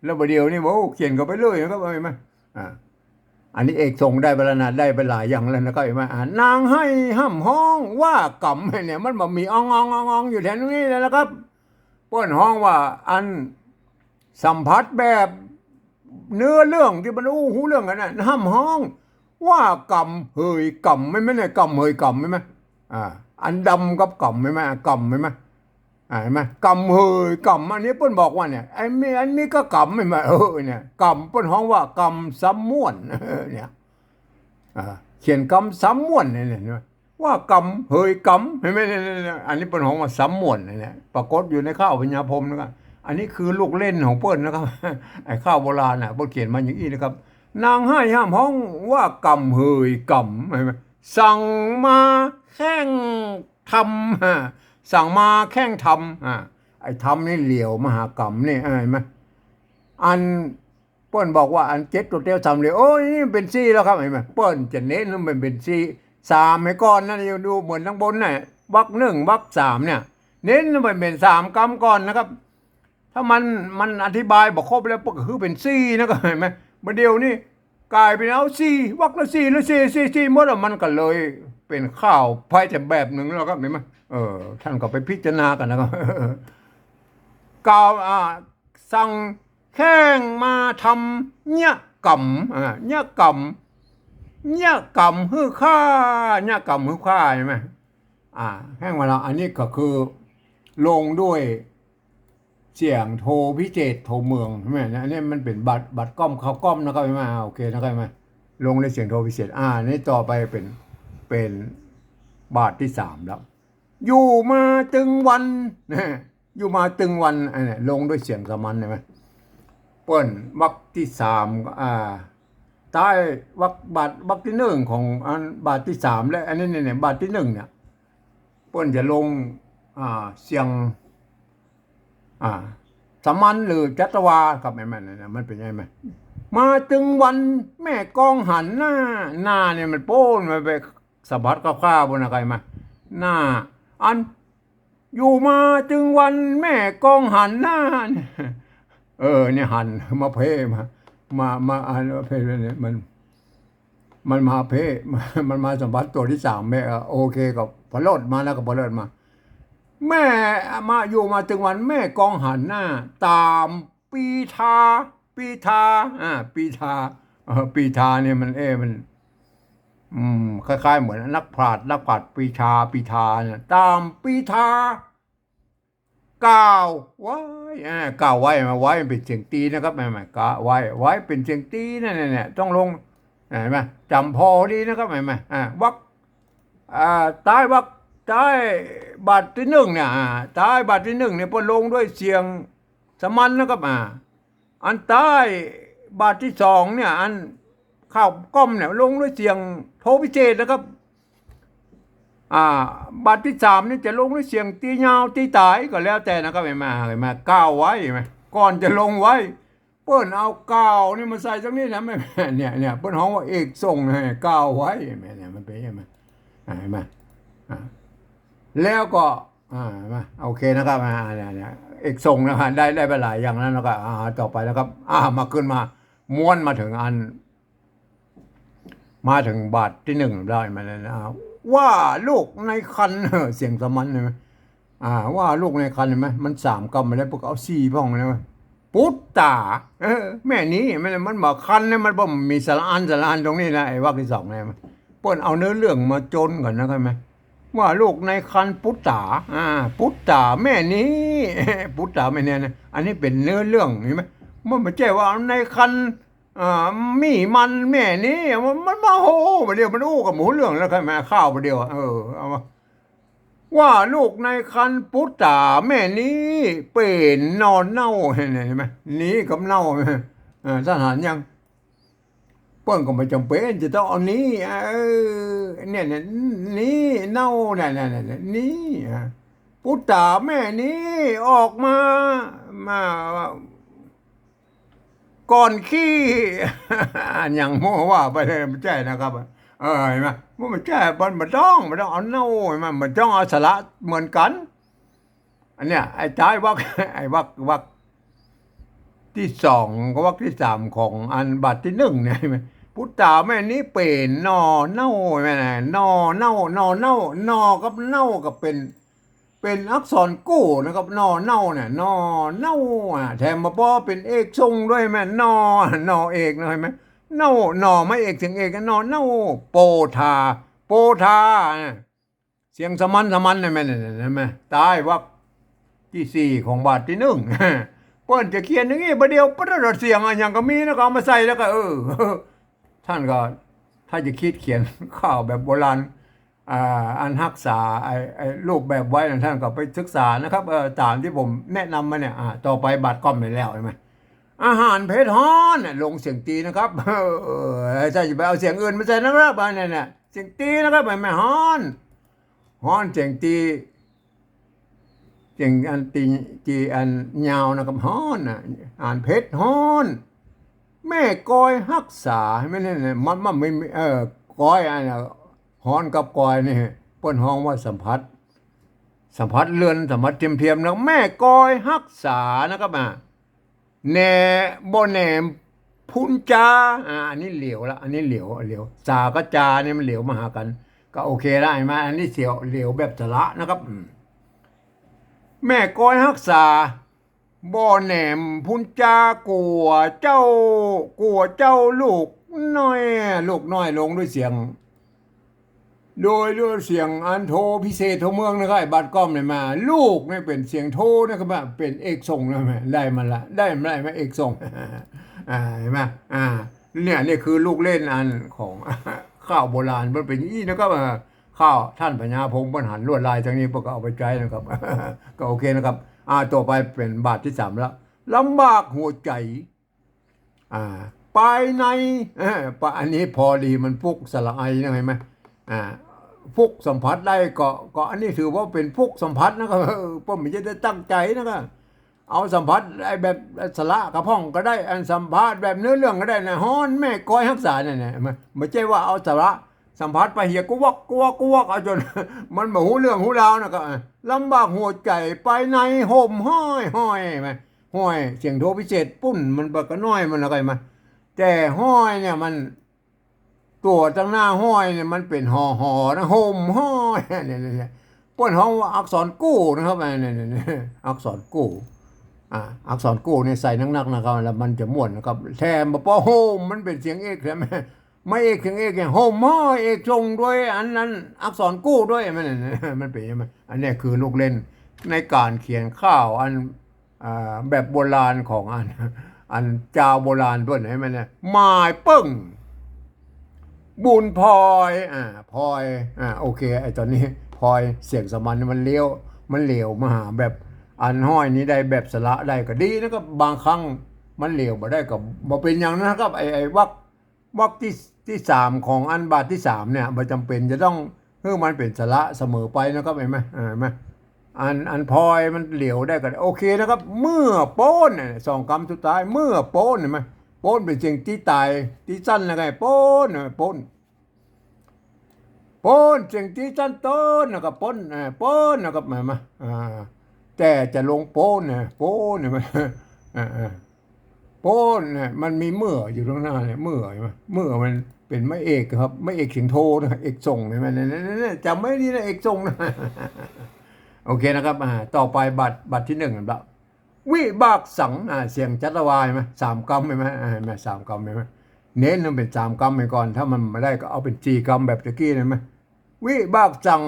แล้วบ่าเดี่ยวนี้ โอ้ เขียนกั๋นไปเรื่อยนะครับ หันก่อ อ่า อันนี้เอกทรงได้ไปแล้วนะ ได้ไปหลายอย่างแล้วนะครับ หันก่อ อ่า นางไห้ฮ่ำฮ้องว่ากำเนี่ย มันบ่มีอ้องๆๆๆ อยู่แถวนี้แล้วนะครับ เปิ้นฮ้องว่าอันสัมผัสแบบเนื้อเรื่องตี้มันอู้ฮู้เรื่องกั๋นนะ ฮ่ำฮ้องว่ากำเหยกำ หันก่อ หันก่อ เนี่ย กำเหยกำ หันก่อ อ่า อันดำกับกำ หันก่อ กำ หันก่อ อ่า หันก่อ กำเหยกำ อันนี้เปิ้นบอกว่าเนี่ย ไอ้มี อันนี้ก็กำ หันก่อ เออ เนี่ย กำ เปิ้นฮ้องว่ากำสำม่วน เนี่ย อ่า เขียนกำสำม่วนเนี่ย เนี่ย ว่ากำเหยกำ หันก่อ เนี่ย เนี่ย เนี่ย อันนี้เปิ้นฮ้องว่าสำม่วนเนี่ย ปรากฏอยู่ในข้าวพญาพรหมนะครับ อันนี้คือลูกเล่นของเปิ้นนะครับ ไอ้ข้าวโบราณน่ะ เปิ้นเขียนมาอย่างอี้นะครับ นางไห้ฮ่ำฮ้องว่ากำเหยกำ หันก่อ สั่งมาแข้งทำ ฮะ สั่งมาแข้งทำ อ่า ไอ้ทำนี่เหลียวมาหากำนี่ อ่า หันก่อ อัน เปิ้นบอกว่าอันเจ็ดตั๋วเตียวสามเหลี่ยม โอ้ย นี่เป๋นสี่แล้วครับ หันก่อ เปิ้นจะเน้นหื้อมันเป๋นสี่ สามหื้อก่อนนะ อยู่ดูเหมือนตังบนน่ะ วรรคหนึ่ง วรรคสามเนี่ย เน้นหื้อมันเป๋นสามกำก่อนนะครับ ถ้ามัน มันอธิบายบ่ครบแล้ว เปิ้นก็หื้อเป๋นสี่นะครับ หันก่อ บ่าเดี่ยวนี้ก๋ายเป๋นเอาสี่ วรรคละสี่ ละสี่ สี่ สี่หมดอะ มันก็เลยเป๋นข้าวไปแต่แบบนึ่งแล้วครับ หันก่อ เออ ต้านก็ไปพิจารณากั๋นนะครับ กล่าว อ่า สั่งแข้งมาทำเยียะก๋ำ อ่า เยียะก๋ำ เยียะก๋ำหื้อข้า เยียะก๋ำหื้อข้า หันก่อ อ่า แข้งมาแล้ว อันนี้ก็คือลงด้วยเสียงโทพิเศษโทเมือง หันก่อ อันนี้มันเป๋นบาท บาทก้อมข้าวก้อมนะครับ หันก่อ อ่า โอเคนะครับ หันก่อ ลงด้วยเสียงโทพิเศษ อ่า อันนี้ต่อไปเป๋น เป๋นบาทตี้สามแล้ว อยู่มาตึงวัน นะ อยู่มาตึงวัน อันเนี้ยลงด้วยเสียงสามัญ หันก่อ เปิ้นวรรคตี้สาม อ่า ใต้วรรค บาท วรรคตี้นึ่งของอันบาทตี้สาม และอันนี้เนี่ย บาทตี้นึ่งเนี่ย เปิ้นจะลง อ่า เสียง อ่า สมัญหรือจัตวาครับ แม่นๆ นั่นน่ะ มันเป๋นไงแม่ มาตึงวันแม่กองหันหน้า หน้าเนี่ยมันโป๊น มันไปสัมผัสกับข้าปุ้นนะ ใครมา หน้า อัน อยู่มาตึงวันแม่กองหันหน้า เออ เนี่ยหันมาเพ่มา มา มา อันเพ่เนี่ยมัน มันมาเพ่ มันมาสัมผัสตั๋วตี้สาม แม่ เออ โอเค ก็ผะเลิดมาแล้ว ก็ผะเลิดมา แม่มาอยู่มาตึงวันแม่กองหันหน้า ต๋ามปีทา ปีทา อ่า ปีทา เออ ปีทาเนี่ยมัน เอ๊ะ มัน อืม คล้ายๆ เหมือนนักปราชญ์ นักปราชญ์ปีชา ปีทาเนี่ย ต๋ามปีทา กล่าวไว้ อ่า กล่าวไว้ มาไว้มันเป๋นเสียงตีนะครับ แม่ๆ กล่าวไว้ ไว้เป๋นเสียงตี นั่นเนี่ย ต้องลง เห็นไหม จ๋ำพอดีนะครับ เห็นไหม อ่า วรรค อ่า ต๊ายวรรค ต๊ายบาทตี้นึ่งเนี่ย อ่า ต๊ายบาทตี้นึ่งเนี่ย เปิ้นลงด้วยเสียงสมัญนะครับ อ่า อันต๊ายบาทตี้สองเนี่ย อันข้าวกล้อมเนี่ย ลงด้วยเสียงโทพิเศษนะครับ อ่า บาทตี้สามนี่จะลงด้วยเสียงตี้ยาวตี้ต๋ายก็แล้วแต่นะครับ เห็นไหม เห็นไหม กล่าวไว้ เห็นไหม ก่อนจะลงไว้ เปิ้นเอากล่าวนี่มาใส่ตรงนี้นะ แม่ เนี่ยเนี่ย เปิ้นฮ้องว่าเอกส่งนะ กล่าวไว้ แม่ เนี่ยมันเป๋น เห็นไหม อ่า เห็นไหม อ่า แล้วก็ อ่า มา โอเคนะครับ อ่า เนี่ย เนี่ย เอกส่งนะฮะ ได้ ได้ไปหลายอย่างแล้วนะครับ อ่า ต่อไปนะครับ อ่า มา ขึ้นมา ม้วนมาเถิงอัน มาเถิงบาทตี้นึ่งแล้ว เห็นไหม เนี่ยนะ ว่าลูกในครรภ์ เสียงสมัญ เห็นไหม อ่า ว่าลูกในครรภ์ เห็นไหม มันสามกำมาแล้ว เปิ้นเอาสี่พ่องเลย ปุตตา เออ แม่นี้ มัน มันบ่าครรภ์เนี่ย มันบ่มีสระอัน สระอันตรงนี้นะ ไอ้วรรคตี้สองเนี่ย เปิ้นเอาเนื้อเรื่องมาจนก่อนนะ เข้าไหม ว่าลูกในครรภ์ปุตตา อ่า ปุตตาแม่นี้ ปุตตาแม่นี้นะ อันนี้เป๋นเนื้อเรื่อง เห็นไหม มันบ่ใจ้ว่าในครรภ์ อ่า มีมันแม่นี้ มัน มันมาโหบ่าเดียว มันอู้กับหมู่เรื่องแล้ว เข้าไหม ข้าวบ่าเดียว เออ เอามา ว่าลูกในครรภ์ปุตตาแม่นี้ เป๋นหน่อเน่า เห็นไหม นี้กับเน่า เออ ต้านหันยัง เปิ้นก็บ่จ๋ำเป๋นจะต้องเอานี้ เออ เนี่ย เนี่ย นี้เน่า เนี่ย เนี่ย เนี่ย นี้ อ่ะ ปุตตาแม่นี้ออกมา มา ก่อนขี้ อันอย่างมั่วว่าไปเลย บ่ใจ้นะครับ เออ เห็นไหม มันบ่ใจ้ มันบ่ต้อง บ่ต้องเอาเน่า เห็นไหม บ่ต้องเอาสระเหมือนกั๋น อันเนี้ย ไอ้ต๊ายวรรค ไอ้วรรค วรรคตี้สองกับวรรคตี้สามของอันบาทตี้นึ่งเนี่ย เห็นไหม ปุตตาแม่นี้เป๋นหน่อเน่า เห็นไหมนะ หน่อเน่า หน่อเน่า หน่อกับเน่าก็เป๋น เป๋นอักษรกู้นะครับ หน่อเน่าเนี่ย หน่อเน่า อ่ะ แถมมาปอเป๋นเอกส่งด้วยแม่ หน่อ หน่อเอกนะ เห็นไหม เน่า หน่อไม้เอกเสียงเอก หน่อเน่า โปธา โปธา อ่ะ เสียงสมัญ สมัญ เนี่ยแม่ เนี่ย เนี่ย เห็นไหม ต๊ายวรรคตี้สี่ของบาทตี้นึ่ง เปิ้นจะเขียนอย่างนี้ บ่าเดียว ประโยชน์เสียงอะหยังก็มีนะ ก็เอามาใส่แล้วก็ เออ ท่านก็ ถ้าจะคิดเขียนข่าวแบบโบราณ อ่า อันฮักษาไอ้ ไอ้รูปแบบไว้นะ ท่านก็ไปศึกษานะครับ เออ ต๋ามตี้ผมแนะนำมาเนี่ย อ่า ต่อไปบาทก๊อมไปแล้ว เห็นไหม อาหารเผ็ดฮ้อนเนี่ย ลงเสียงตีนะครับ เออ ถ้าจะไปเอาเสียงอื่นมาใส่นะครับ อันนั้นน่ะ เสียงตีนะครับ แม่ฮ้อน ฮ้อนเสียงตี เสียงอันตี ตีอันยาวนะครับ ฮ้อนน่ะ อาหารเผ็ดฮ้อน แม่กอยฮักษา เห็นไหมเนี่ย มัน มันไม่มี เออ กอยอันน่ะ ฮ้อนกับกอยนี่ เปิ้นฮ้องว่าสัมผัส สัมผัสเลือน สัมผัสเทียมๆ นะ แม่กอยฮักษานะครับ อ่ะ แหน บ่แหนมพุ้นจา อ่า อันนี้เหลียวละ อันนี้เหลียว เหลียว สากับจาเนี่ยมันเหลียวมาหากั๋น ก็โอเคละ เห็นไหม อันนี้เสียว เหลียวแบบสระนะครับ อืม แม่กอยฮักษา บ่แหนมพุ้นจากลัวเจ้า กลัวเจ้าลูกน้อย ลูกน้อยลงด้วยเสียง โดย โดยเสียงอันโทพิเศษโทเมืองนะครับ ไอ้บาทก๊อมเนี่ยมา ลูกเนี่ยเป๋นเสียงโทนะครับ เป๋นเอกส่งนะ ได้มาละ ได้มา ได้มาเอกส่ง อ่า เห็นไหม อ่า เนี่ย นี่คือลูกเล่นอันของ ข่าวโบราณมันเป๋นอย่างนี้นะครับ อ่า ข่าวท่านพญาพงษ์บรรหารลวดลายตรงนี้ พวกก็เอาไปใจ๊นะครับ ก็โอเคนะครับ อ่า ต่อไปเป๋นบาทตี้สามแล้ว ลำบากหัวใจ๋ อ่า ภายใน เออ ปะ อันนี้พอดีมันพุกสระไอนะ เห็นไหม อ่า พุกสัมผัสได้ก็ ก็อันนี้ถือว่าเป๋นพุกสัมผัสนะครับ เออ ผมไม่ได้ตั้งใจ๋นะครับ เอาสัมผัสไอ้แบบสระกระพ่องก็ได้ อันสัมผัสแบบเนื้อเรื่องก็ได้นะ ฮ้อนแม่กอยฮักษาเนี่ยนะ มัน บ่ใจ้ว่าเอาสระสัมผัสไปเหียกวักกวักกวัก เอาจ๋น มันบ่ฮู้เรื่องฮู้ราวนะ ก็ ลำบากหัวใจ๋ ไปในห่มฮ้อยฮ้อยมา ฮ้อย เสียงโทพิเศษปุ้น มันบ่ก็น้อยมันละไกมา แต่ฮ้อยเนี่ยมัน ตั๋วตังหน้าฮ้อยเนี่ยมันเป๋นหอหอนะ ห่มฮ้อย เนี่ย เนี่ย เนี่ย เปิ้นฮ้องว่าอักษรกู้นะครับ เนี่ย เนี่ย เนี่ย อักษรกู้ อ่า อักษรกู้เนี่ยใส่นักๆ นะครับ แล้วมันจะม่วนนะครับ แถมบ่ปอห่ม มันเป๋นเสียงเอกแถม ไม้เอกเสียงเอกเนี่ย ห่มฮ้อยเอกส่งด้วย อันนั้นอักษรกู้ด้วย มัน มันเป๋นอย่างนั้น อันเนี้ยคือลูกเล่นในก๋านเขียนข่าวอัน อ่า แบบโบราณของอัน อันจาวโบราณเปิ้น หันก่อนะ หมายเปิ้ง บุญพลอย อ่า พลอย อ่า โอเค ไอ้ต๋อนนี้พลอยเสียงสามัญมันเลี้ยว มันเหลวมาหาแบบอันฮ้อยนี้ได้แบบสระได้ก็ดีนะครับ บางครั้งมันเหลวบ่ได้ก็บ่เป๋นหยังนะครับ ไอ้ ไอ้วรรค วรรคตี้ ตี้สามของอันบาทตี้สามเนี่ย บ่จ๋ำเป๋นจะต้องหื้อมันเป๋นสระเสมอไปนะครับ หันก่อนะ เออ หันก่อนะ อัน อันพลอยมันเหลวได้ก็โอเคนะครับ เมื่อโป๊นเนี่ย สองกำสุดท้าย เมื่อโป๊น หันก่อนะ โป๊นเป๋นเสียงตี้ต๋าย ตี้สั้นนะไง โป๊น หันก่อนะ โป๊น โป๊น เสียงตี้สั้น โต้น นะครับ โป๊น เออ โป๊น นะครับ หันก่อนะ อ่า แต่จะลงโป๊นนะ โป๊น หันก่อนะ เออ เออ โป๊นเนี่ย มันมีเมื่ออยู่ตังหน้าเนี่ย เมื่อ หันก่อนะ เมื่อมันเป๋นไม้เอกครับ ไม้เอกเสียงโทนะ เอกส่ง หันก่อนะ เนี่ย เนี่ย เนี่ย จ๋ำไว้ดีนะ เอกส่งนะ โอเคนะครับ อ่า ต่อไปบาท บาทตี้หนึ่งแล้ว วิบากสัง อ่า เสียงจัตวา หันก่อนะ สามกำ หันก่อนะ อ่า หันก่อนะ สามกำ หันก่อนะ เน้นมันเป๋นสามกำไปก่อน ถ้ามันบ่ได้ก็เอาเป๋นสี่กำแบบตะกี้ หันก่อนะ วิบากสัง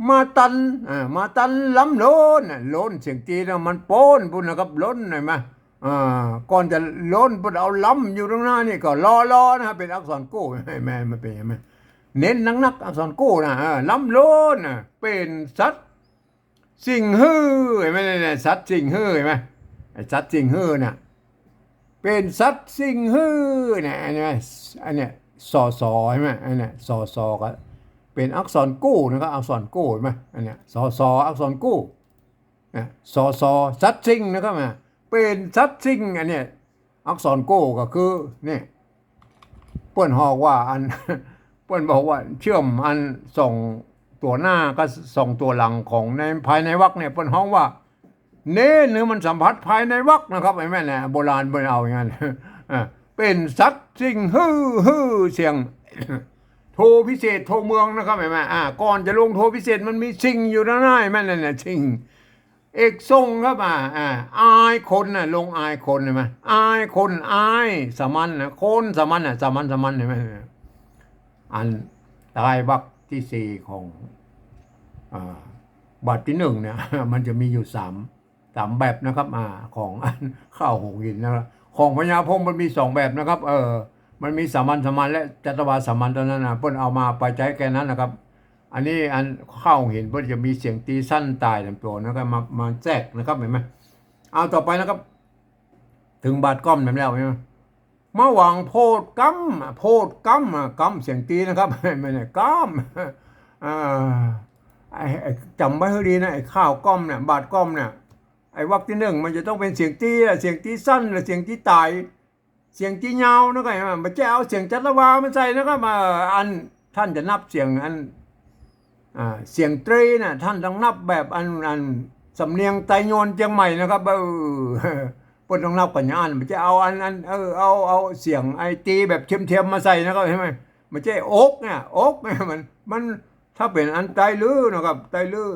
มาตัน อ่า มาตันล้ำโล้นน่ะ โล้นเสียงตี้นะ มันโป๊นปุ้นนะครับ โล้น หันก่อนะ อ่า ก่อนจะโล้นปุ้นเอาล้ำอยู่ตังหน้านี่ก็ลอลอนะ เป๋นอักษรกู้ หันก่อนะ มันเป๋นอย่างนั้น เน้นนักๆ อักษรกู้นะ อ่า ล้ำโล้นน่ะ เป๋นสัตว์สิ่งหื้อ หันก่อนะ เนี่ย สัตว์สิ่งหื้อ หันก่อนะ ไอ้สัตว์สิ่งหื้อน่ะ เป๋นสัตว์สิ่งหื้อเนี่ย อันเนี้ย อันเนี้ย สอสอ หันก่อนะ อันเนี้ย สอสอ ก็เป๋นอักษรกู้นะครับ อักษรกู้ หันก่อนะ อันเนี้ย สอสอ อักษรกู้ เนี่ย สอสอ สัตว์สิ่งนะครับ อ่ะ เป๋นสัตว์สิ่ง อันเนี้ย อักษรกู้ก็คือ เนี่ย เปิ้นฮ้องว่าอัน เปิ้นบอกว่าเชื่อมอันสองตั๋วหน้ากับสองตั๋วหลังของใน ภายในวรรคเนี่ย เปิ้นฮ้องว่า เน้นหื้อมันสัมผัสภายในวรรคนะครับ หันก่อนะ โบราณเปิ้นเอาอย่างนั้น อ่า เป๋นสัตว์สิ่งหื้อ หื้อเสียง โทพิเศษ โทเมืองนะครับ หันก่อนะ อ่า ก่อนจะลงโทพิเศษมันมีสิ่งอยู่ตังหน้า หันก่อนะ เนี่ย สิ่ง เอกส่งครับ อ่า อ่า อายคนน่ะ ลงอายคน หันก่อนะ อายคน อายสามัญน่ะ คนสามัญน่ะ สามัญ สามัญ หันก่อนะ อันท้ายวรรคตี้สี่ของ อ่า บาทตี้หนึ่งเนี่ย มันจะมีอยู่สาม สามแบบนะครับ อ่า ของอันข้าวหงส์หินนะครับ ของพญาพรหมมันมีสองแบบนะครับ เออ มันมีสามัญ สามัญ และจัตวาสามัญเต้านั้นนะ เปิ้นเอามาไปใจ๊แค่นั้นนะครับ อันนี้อันข้าวหงส์หินเปิ้นจะมีเสียงตี้สั้นต๋ายลำตั๋วนะครับ มา มาแทรกนะครับ หันก่อนะ เอาต่อไปนะครับ เถิงบาทก้อมแล้ว หันก่อนะ มาหวังโพธิ์ก้ำ โพธิ์ก้ำ อ่ะ ก้ำเสียงตี้นะครับ ไม่ใจ้ก้ำ อ่า ไอ้ ไอ้ จ๋ำไว้หื้อดีนะ ไอ้ข้าวก้อมเนี่ย บาทก้อมเนี่ย ไอ้วรรคตี้หนึ่งมันจะต้องเป๋นเสียงตี้อะ เสียงตี้สั้นหรือเสียงตี้ต๋าย เสียงตี้ยาวนะ ก็หันก่อนะ บ่ใจ้เอาเสียงจัตวามาใส่นะครับ อ่า อันต้านจะนับเสียงอัน อ่า เสียงตรีน่ะ ต้านต้องนับแบบอัน อันสำเนียงไตยวนเจียงใหม่นะครับ เออ เปิ้นต้องนับกั๋นอย่างอั้น บ่ใจ้เอาอัน อัน เออ เอา เอาเสียงไอ้ตี้แบบเทียมๆ มาใส่นะครับ หันก่อนะ บ่ใจ้อกเนี่ย อกเนี่ย มัน มัน ถ้าเป๋นอันไตลื้อนะครับ ไตลื้อ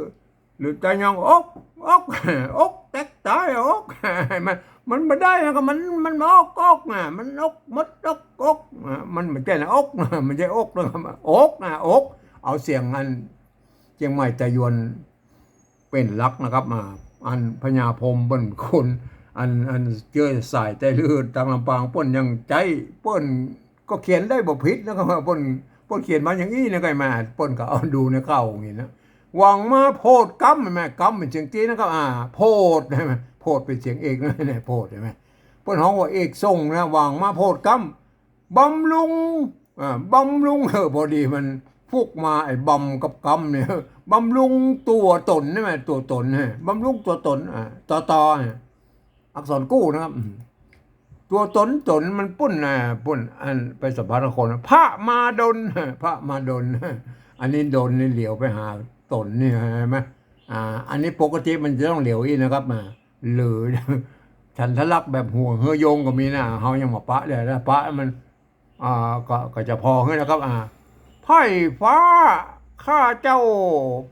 หรือไตยอง อก อก อกแตกต๋าย อก มัน มันบ่ได้นะครับ มัน มันอก อกน่ะ มันอกหมด อก อก อ่ะ มันบ่ใจ้นะ อก มันบ่ใจ้อกนะครับ อกน่ะ อก เอาเสียงอันเจียงใหม่ไตยวนเป๋นหลักนะครับ อ่า อันพญาพรหมเปิ้นคน อัน อันเจื้อสายไตลื้อตางลำปาง เปิ้นยังใจ๊ เปิ้น ก็เขียนได้บ่ผิดนะครับ เปิ้น เปิ้นเขียนมาอย่างอี้นะ ก็มา เปิ้นก็เอาดูในข้าวหงส์หินนะ หวังมาโพธิ์ก้ำ หันก่อนะ ก้ำเป๋นเสียงตี้นะครับ อ่า โพธิ์ หันก่อนะ โพธิ์เป๋นเสียงเอกนะ เนี่ย โพธิ์ หันก่อนะ เปิ้นฮ้องว่าเอกส่งนะ หวังมาโพธิ์ก้ำ บำรุง อ่า บำรุง เออ พอดีมันพุกมาไอ้บำกับก้ำเนี่ย บำรุงตั๋วต๋นใช่ไหม ตั๋วต๋นฮะ บำรุงตั๋วต๋น อ่า ตอ ตอ ฮะ อักษรกู้นะครับ อืม ตั๋วต๋น ต๋นมันปุ้น อ่า ปุ้น อันไปสัมภาษณ์คน พระมาดล พระมาดล อันนี้ดลนี่เหลียวไปหาต๋นนี่ เห็นไหม อ่า อันนี้ปกติมันจะต้องเหลียวอี้นะครับ อ่า หรือ ฉันทลักษณ์แบบหัวเฮือโยงก็มีนะ เฮายังบ่ปะเลยนะ ปะมัน อ่า ก็ ก็จะผ่อหื้อนะครับ อ่า ไพร่ฟ้า ข้าเจ้า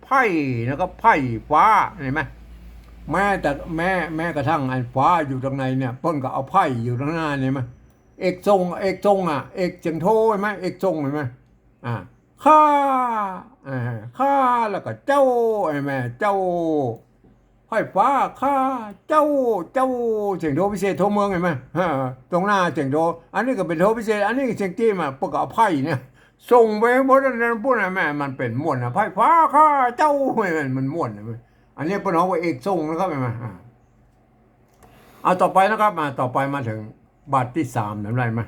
ไพร่นะครับ ไพร่ฟ้า เห็นไหม แม้แต่ แม้ แม้กระทั่งไอ้ฟ้าอยู่ตรงไหนเนี่ย เปิ้นก็เอาไพร่อยู่ตรงหน้า เห็นไหม เอกทรง เอกทรง อ่ะ เอกเสียงโท เห็นไหม เอกทรง เห็นไหม อ่า ข้า อ่า ข้า แล้วก็เจ้า เห็นไหม เจ้า ไพร่ฟ้า ข้า เจ้า เจ้า เสียงโทพิเศษโทเมือง เห็นไหม อ่า ตรงหน้าเสียงโท อันนี้ก็เป๋นโทพิเศษ อันนี้เสียงตี้มา เปิ้นก็เอาไพร่เนี่ย ส่งไปหมดอันนั้นปุ้นนะ แม่ มันเป๋นม่วนนะ ไพร่ฟ้า ข้า เจ้า มัน มันม่วนนะ อันนี้เปิ้นฮ้องว่าเอกทรงนะครับ เห็นไหม อ่า เอาต่อไปนะครับ มา ต่อไปมาเถิงบาทตี้สาม จำได้ไหม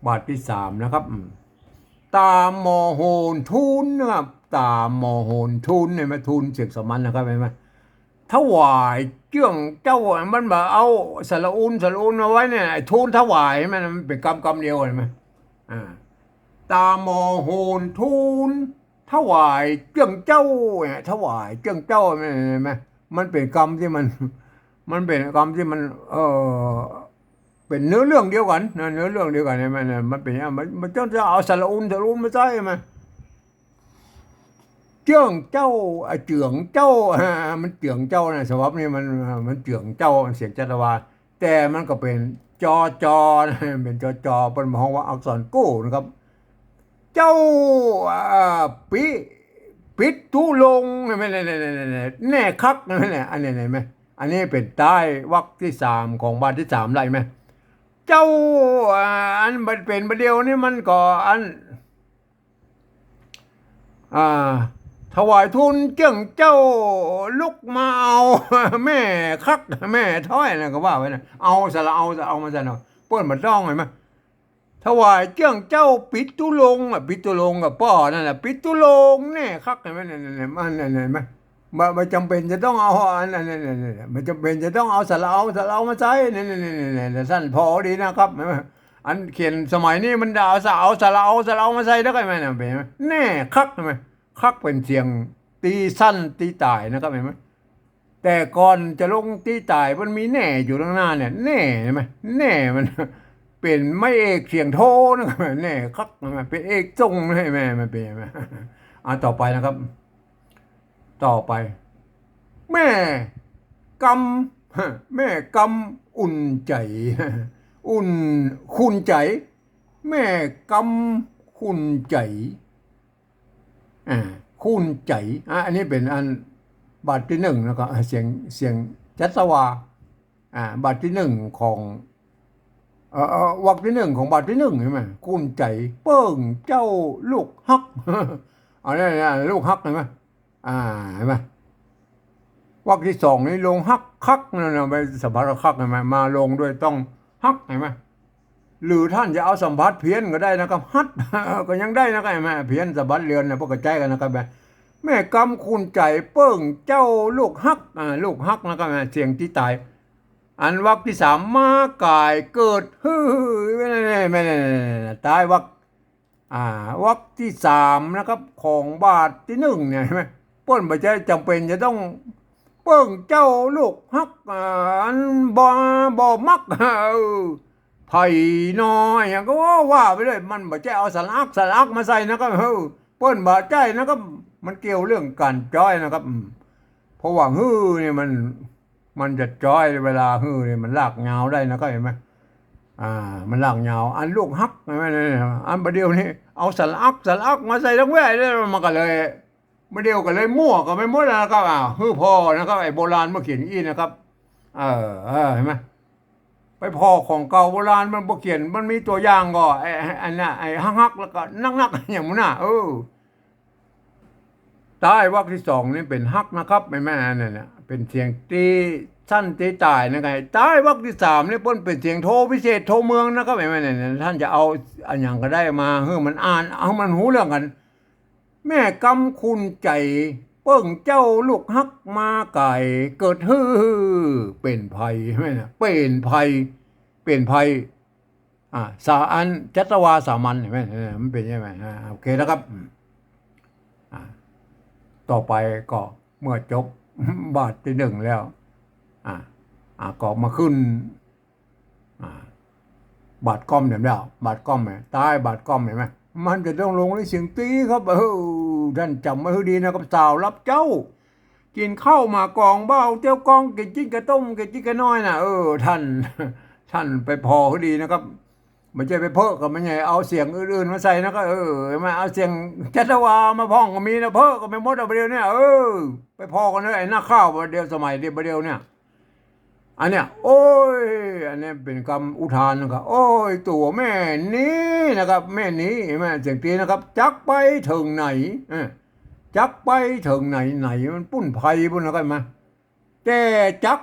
บาทตี้สามนะครับ อืม ต๋ามหอโหนทูลนะครับ ต๋ามหอโหนทูล เห็นไหม ทูลเสียงสามัญนะครับ เห็นไหม ถวายเจื้องเจ้า มันบ่เอาสระอุน สระอุนมาไว้เนี่ย ไอ้ทูลถวาย มัน มันเป๋นกำ กำเดียว เห็นไหม อ่า ต๋ามหอโหนทูล ถวายเจื้องเจ้าเนี่ย ถวายเจื้องเจ้า เห็นไหม มันเป๋นกำตี้มัน มันเป๋นกำตี้มัน เอ่อ เป๋นเนื้อเรื่องเดียวกั๋นนะ เนื้อเรื่องเดียวกั๋น เห็นไหม มันเป๋น มัน มันต้องจะเอาสระอุน สระอุนมาใส่ เห็นไหม เจื้องเจ้า อ่ะ เจื้องเจ้า อ่า มันเจื้องเจ้านะ ฉบับนี้มัน มันเจื้องเจ้า มันเสียงจัตวา แต่มันก็เป๋น จอ จอ นะ เป๋น จอ จอ เปิ้นฮ้องว่าอักษรกู้นะครับ เจ้า อ่า ปิ ปิตุลงค์ เห็นไหม แน่ แน่ แน่ แน่ แน่คัก เห็นไหม อันนี้ เห็นไหม อันนี้เป๋นใต้วรรคตี้สามของบาทตี้สาม ได้ไหม เจ้า อ่า อันมันเป๋นประเดี๋ยวนี้มันก็อัน อ่า ถวายทูลเจื้องเจ้า ลุกมาเอา แม่คัก แม่ถ้อยนะ ก็ว่าไว้นะ เอา สระเอา สระเอามาใส่เนาะ เปิ้นบ่ต้อง เห็นไหม ถวายเจื้องเจ้า ปิตุลงค์ อ่ะ ปิตุลงค์ก็ป้อนั่นแหละ ปิตุลงค์ แน่คัก เห็นไหม นั่น นั่น นั่น มัน นั่น เห็นไหม บ่ บ่จ๋ำเป๋นจะต้องเอาอัน อัน อัน อัน อัน บ่จ๋ำเป๋นจะต้องเอาสระเอา สระเอามาใส่ นี่ นี่ นี่ นี่ นี่ สั้นผ่อดีนะครับ เห็นไหม อันเขียนสมัยนี้มันเอาสระเอา สระเอา สระเอามาใส่แล้วก็ เห็นไหม เป๋น แน่คัก เห็นไหม คักเป๋นเสียงตี้สั้นตี้ต๋ายนะครับ เห็นไหม แต่ก่อนจะลงตี้ต๋ายมันมีแน่อยู่ตรงหน้าเนี่ย แน่ เห็นไหม แน่มันเป๋นไม้เอกเสียงโทนะครับ แน่คัก เห็นไหม เป๋นเอกทรง เห็นไหม มันเป๋น เห็นไหม อ่า ต่อไปนะครับ ต่อไป แม่กำ แม่กำอุ่นใจ๋ อุ่น ขุ่นใจ๋ แม่กำขุ่นใจ๋ อ่า ขุ่นใจ๋ อ่า อันนี้เป๋นอันบาทตี้หนึ่ง แล้วก็ อ่า เสียง เสียงจัตวา อ่า บาทตี้หนึ่งของ เอ่อ เอ่อ วรรคตี้หนึ่งของบาทตี้หนึ่ง เห็นไหม ขุ่นใจ๋ เปิ้งเจ้าลูกฮัก อันนี้นะ ลูกฮัก เห็นไหม อ่า เห็นไหม วรรคตี้สองนี่ลงฮักคักนั่นนะ ไปสัมผัสฮัก เห็นไหม มาลงด้วยต้องฮัก เห็นไหม หรือต้านจะเอาสัมผัสเพี้ยนก็ได้นะครับ ฮัด ก็ยังได้นะครับ เห็นไหม เพี้ยนสัมผัสเรือนนะ พวกกระจายกันนะครับ แม่กำขุ่นใจ๋ เปิ้งเจ้าลูกฮัก อ่า ลูกฮักนะครับ เสียงตี้ต๋าย อันวรรคตี้สาม มากายเกิด ฮือ ฮือ แม่น แม่น แม่น แม่น แม่น ใต้วรรค อ่า วรรคตี้สามนะครับ ของบาทตี้หนึ่งเนี่ย เห็นไหม เปิ้นบ่ใจ้จ๋ำเป๋นจะต้อง เปิ้งเจ้าลูกฮัก อ่า อันบ่ บ่มัก เออ ไผหนอ อะหยังก็ว่าไปเลย มันบ่ใจ้เอาสระอัก สระอักมาใส่นะครับ เออ เปิ้นบ่ใจ้นะครับ มันเกี่ยวเรื่องก๋านจ๊อยนะครับ อืม เพราะว่าฮือนี่มัน มันจะจ๊อย เวลาฮือนี่มันลากยาวได้นะครับ เห็นไหม อ่า มันลากยาว อันลูกฮัก เห็นไหม อันบ่าเดี่ยวนี้เอาสระอัก สระอักมาใส่ตังแว่เลย มันก็เลย บ่าเดี่ยวก็เลยมั่วกันไปหมดแล้วนะครับ อ้าว ฮือผ่อนะครับ ไอ้โบราณเปิ้นเขียนอี้นะครับ เออ เออ เห็นไหม ไปผ่อของเก่าโบราณมันบ่เขียน มันมีตั๋วอย่างก่อ ไอ้ ไอ้อันน่ะ ไอ้ฮักๆ แล้วก็นักๆ อย่างนั้นน่ะ เออ ใต้วรรคตี้สองนี่เป๋นฮักนะครับ เห็นไหม อันนั้นน่ะ เป๋นเสียงตี้สั้นตี้ต๋ายนะครับ ใต้วรรคตี้สามนี่เปิ้นเป๋นเสียงโทพิเศษโทเมืองนะครับ เห็นไหม เนี่ย ต้านจะเอาอะหยังก็ได้มา ฮือมันอ่าน เอามันฮู้เรื่องกั๋น แม่กำคุณใจ๋ เปิ้งเจ้าลูกฮักมาก๋าย เกิดหื้อเป๋นไพร แม่นน่ะ เป๋นไพร เป๋นไพร อ่า สา อันจัตวาสามัญ หันก่อ เออ มันเป๋นใช่ไหม อ่า โอเคนะครับ อืม อ่า ต่อไปก็เมื่อจบ บาทตี้หนึ่งแล้ว อ่า อ่า ก็มาขึ้น อ่า บาทก้อมเนี่ยแล้ว บาทก้อมเนี่ย ใต้บาทก้อมหันก่อ มันจะต้องลงด้วยเสียงตี้ครับ เออ ท่านจ๋ำไว้หื้อดีนะครับ สาวฮับเจ้า กิ๋นข้าวหมากกอง บ่าวเตียวกอง กิ๋นจิ๊นกะต้ม กิ๋นจิ๊นกะน้อยน่ะ เออ ท่าน ท่านไปผ่อหื้อดีนะครับ บ่ใจ้ไปเพ้อก็บ่ใหญ่ เอาเสียงอื่นๆ มาใส่นะก็ เออ มาเอาเสียงจัตวามาพ่องก็มีนะ เพ้อก็ไปหมดอะ บ่าเดี่ยวเนี่ย เออ ไปผ่อกั๋นเถอะ ไอ้นักข่าวบ่าเดี่ยว สมัยเดี่ยว บ่าเดี่ยวเนี่ย อันเนี้ย โอ้ย อันเนี้ยเป๋นกำอุทานนะครับ โอ้ย ตั๋วแม่นี้นะครับ แม่นี้ แม่เสียงตี้นะครับ จักไปเถิงไหน เออ จักไปเถิงไหน ไหนมันปู้นไพรปู้นนะครับ มา แต่จัก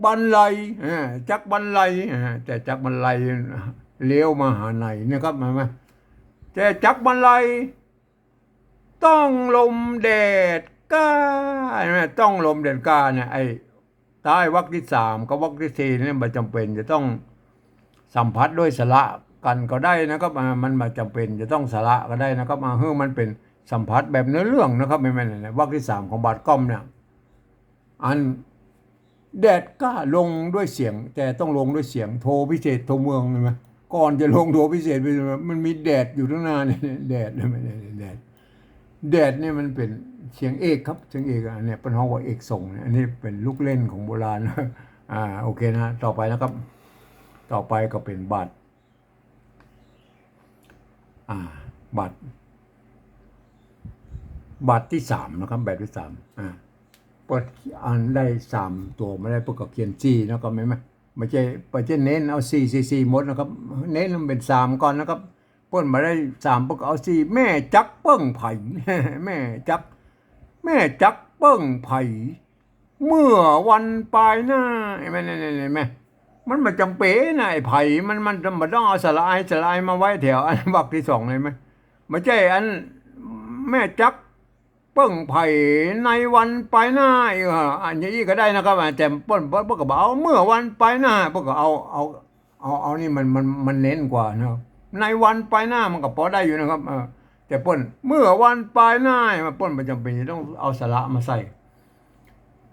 บันไล เออ จักบันไล เออ แต่จักบันไล เลี้ยวมาหาไหนนะครับ มา มา แต่จักบันไล ต้องลมแดดก้า เห็นไหม ต้องลมแดดก้าเนี่ย ไอ้ใต้วรรคตี้สามกับวรรคตี้สี่เนี่ย บ่จ๋ำเป๋นจะต้องสัมผัสด้วยสระกั๋นก็ได้นะครับ อ่า มันบ่จ๋ำเป๋นจะต้องสระก็ได้นะครับ อ่า หื้อมันเป๋นสัมผัสแบบเนื้อเรื่องนะครับ แม่นๆ นะ วรรคตี้สามของบาทก้อมเนี่ย อันแดดก้าลงด้วยเสียง แต่ต้องลงด้วยเสียงโทพิเศษโทเมือง เห็นไหม ก่อนจะลงโทพิเศษ มันมีแดดอยู่ตังหน้าเนี่ย แดด แดด แดดเนี่ยมันเป๋นเสียงเอกครับ เสียงเอก อันเนี้ยเปิ้นฮ้องว่าเอกส่งเนี่ย อันนี้เป๋นลูกเล่นของโบราณ อ่า โอเคนะ ต่อไปนะครับ ต่อไปก็เป๋นบาท อ่า บาท บาทตี้สามนะครับ แบบตี้สาม อ่า เปิ้นอันได้สามตั๋วมาได้ เปิ้นก็เขียนสี่นะครับ แม่นบ่ บ่ใจ้ บ่ใจ้เน้นเอาสี่ สี่ สี่หมดนะครับ เน้นมันเป๋นสามก่อนนะครับ เปิ้นบ่ได้สาม เปิ้นก็เอาสี่ แม่จักเปิ้งไผ แม่จัก แม่จักเปิ้งไผ เมื่อวันปายหน้า เห็นไหม เห็นไหม มันบ่จ๋ำเป๋นนะ ไอ้ไผ มัน มัน มันต้องเอาสระไอ สระไอมาไว้แถวอันวรรคตี้สองเลยไหม บ่ใจ้อัน แม่จักเปิ้งไผในวันปายหน้า เออ อันนี้ก็ได้นะครับ แต่เปิ้น เปิ้น เปิ้นก็บ่เอา เมื่อวันปายหน้า เปิ้นก็เอา เอา เอา เอานี่มัน มัน มันเน้นกว่านะครับ ในวันปายหน้ามันก็ปอได้อยู่นะครับ เออ แต่เปิ้น เมื่อวันปายหน้า เปิ้นบ่จ๋ำเป๋นจะต้องเอาสระมาใส่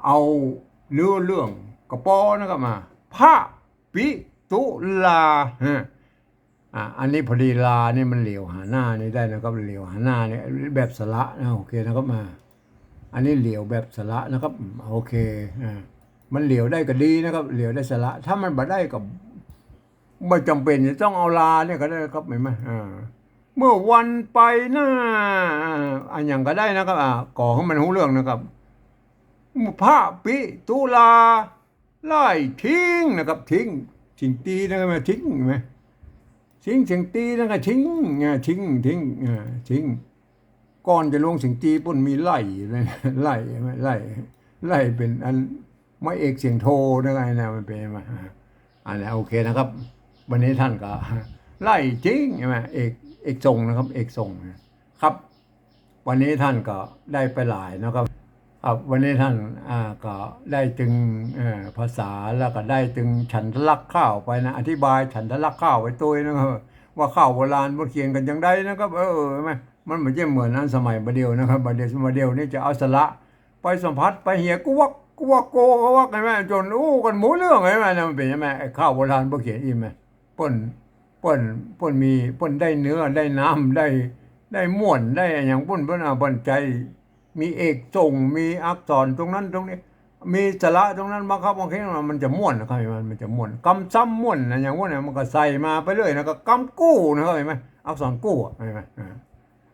เอาเนื้อเรื่องก็ปอนะครับ มา พระปิตุลา ฮะ อ่ะ อันนี้พอดีลานี่มันเหลียวหาหน้านี่ได้นะครับ เหลียวหาหน้านี่แบบสระนะ โอเคนะครับ มา อันนี้เหลียวแบบสระนะครับ โอเค อ่า มันเหลียวได้ก็ดีนะครับ เหลียวได้สระ ถ้ามันบ่ได้ก็บ่จ๋ำเป๋นจะต้องเอาลาเนี่ยก็ได้ครับ เห็นไหม อ่า เมื่อวันปายหน้า อ่า อันหยังก็ได้นะครับ อ่า ก่อหื้อมันฮู้เรื่องนะครับ พระปิตุลา ไล่ทิ้งนะครับ ทิ้ง เสียงตี้นะครับ ทิ้ง เห็นไหม ทิ้ง เสียงตี้นะครับ ทิ้ง อ่า ทิ้ง ทิ้ง อ่า ทิ้ง ก่อนจะลงเสียงตี้เปิ้นมีไล่ ไล่ ไล่ ไล่เป๋นอันไม้เอกเสียงโทนะครับ นะ มันเป๋นมา อ่า อันนี้โอเคนะครับ วันนี้ท่านก็ไล่ทิ้ง เห็นไหม เอก เอกส่งนะครับ เอกส่งนะครับ วันนี้ท่านก็ได้ไปหลายนะครับ ครับ วันนี้ท่าน อ่า ก็ได้ตึง เอ่อ ภาษา แล้วก็ได้ตึงฉันทลักษณ์ข้าวไปนะ อธิบายฉันทลักษณ์ข้าวไปตวยนะครับ ว่าข้าวโบราณเปิ้นเขียนกั๋นจังใดนะครับ เออ แม่น มันบ่ใจ้เหมือนอันสมัยบ่าเดี่ยวนะครับ บ่าเดี่ยว บ่าเดี่ยวนี่จะเอาสระไปสัมผัส ไปเหียกวัก กวักโก กวัก เห็นไหม จ๋นอู้กั๋นหมดเรื่อง เห็นไหม นะ มันเป๋นใช่ไหม ไอ้ข้าวโบราณเปิ้นเขียนอี้แม่น เปิ้น เปิ้น เปิ้นมี เปิ้นได้เนื้อ ได้น้ำ ได้ ได้ม่วน ได้อะหยัง เปิ้น เปิ้น อ่า เปิ้นใจ๊ มีเอกส่ง มีอักษรตรงนั้นตรงนี้ มีสระตรงนั้น บังคับบังเข็น มันจะม่วนนะครับ มัน มันจะม่วน กำซ้ำม่วนอะหยังม่วนอะ มันก็ใส่มาไปเรื่อยนะ ก็กำกู้นะครับ เห็นไหม อักษรกู้อะ เห็นไหม อ่า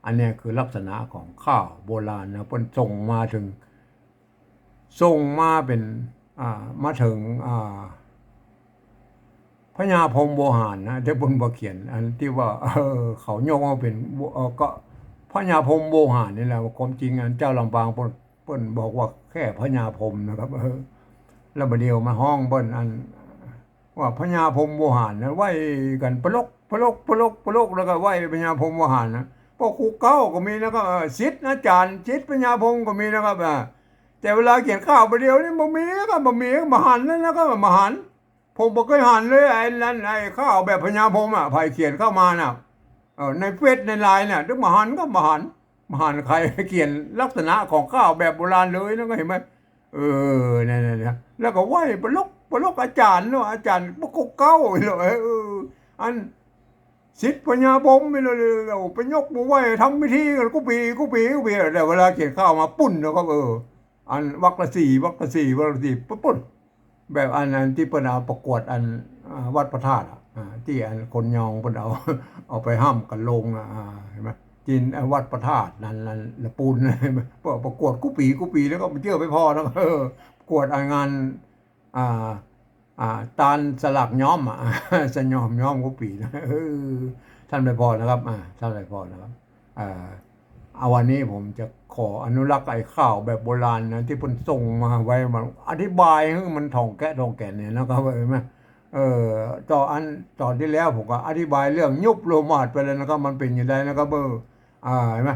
อันเนี้ยคือลักษณะของข้าวโบราณนะ เปิ้นส่งมาเถิง ส่งมาเป๋น อ่า มาเถิง อ่า พญาพรหมโวหารนะ ตี้เปิ้นบ่เขียน อันตี้ว่า เออ เขายกเอาเป๋น เออ ก็พญาพรหมโวหารนี่แหละ ความจริงอันเจ้าลำปางเปิ้น เปิ้นบอกว่าแค่พญาพรหมนะครับ เออ แล้วบ่าเดี่ยวมาฮ้องเปิ้นอัน ว่าพญาพรหมโวหารนะ ไหว้กั๋นปะลก ปะลก ปะลก ปะลก แล้วก็ไหว้พญาพรหมโวหารนะ ป้อครูเก๊าก็มีนะครับ เอ่อ ศิษย์อาจ๋ารย์ ศิษย์พญาพงศ์ก็มีนะครับ อ่า แต่เวลาเขียนข่าวบ่าเดี่ยวนี้บ่มีครับ บ่มี บ่หันแล้วนะครับ บ่หัน ผมบ่เกยหันเลย ไอ้นั้น ไอ้ข่าวแบบพญาพงศ์อะ ใผเขียนเข้ามาน่ะ เออ ในเฟซในไลน์น่ะ เดี๋ยวบ่หันก็บ่หัน บ่หันใผเขียนลักษณะของข่าวแบบโบราณเลยนะ ก็หันไหม เออ นั่นๆๆ แล้วก็ไหว้ปลก ปลกอาจ๋ารย์เนาะ อาจ๋ารย์ป้อครูเก๊าเนาะ เออ อัน ศิษย์พญาพงศ์ไปเลย โอ้ ไปยกมือไหว้ ทำพิธีกันกู้ปี๋ กู้ปี๋ กู้ปี๋ แต่เวลาเขียนข่าวมาปุ้นนะครับ เออ อันวรรคละสี่ วรรคละสี่ วรรคละสี่ ปุ้นๆ แบบอัน อันตี้เปิ้นเอาประกวดอัน อ่า วัดพระธาตุอะ อ่า ตี้อันคนยองเปิ้นเอา เอาไปห้ำกันลงอะ อ่า หันไหม ตี้ อ่า วัดพระธาตุนั่น นั่นละปูน ประกวดกู้ปี๋ กู้ปี๋ แล้วก็มาเจื้อไปผ่อนะ เออ ประกวดอันงาน อ่า อ่า ตานสลากย้อมอะ สยอมย้อมกู้ปี๋นะ เออ ต้านไปผ่อนะครับ อ่า ต้านไปผ่อนะครับ อ่า เอา วันนี้ผมจะขออนุรักษ์ไอ้ข่าวแบบโบราณนะ ตี้เปิ้นส่งมาไว้ มาอธิบายหื้อมันถ่องแกะถ่องแก่นเนี่ยนะครับ เห็นไหม เออ ต๋อนอัน ต๋อนตี้แล้วผมก็อธิบายเรื่องยุบโรมราชไปแล้วนะครับ มันเป๋นจะไดนะครับ เออ อ่า หันไหม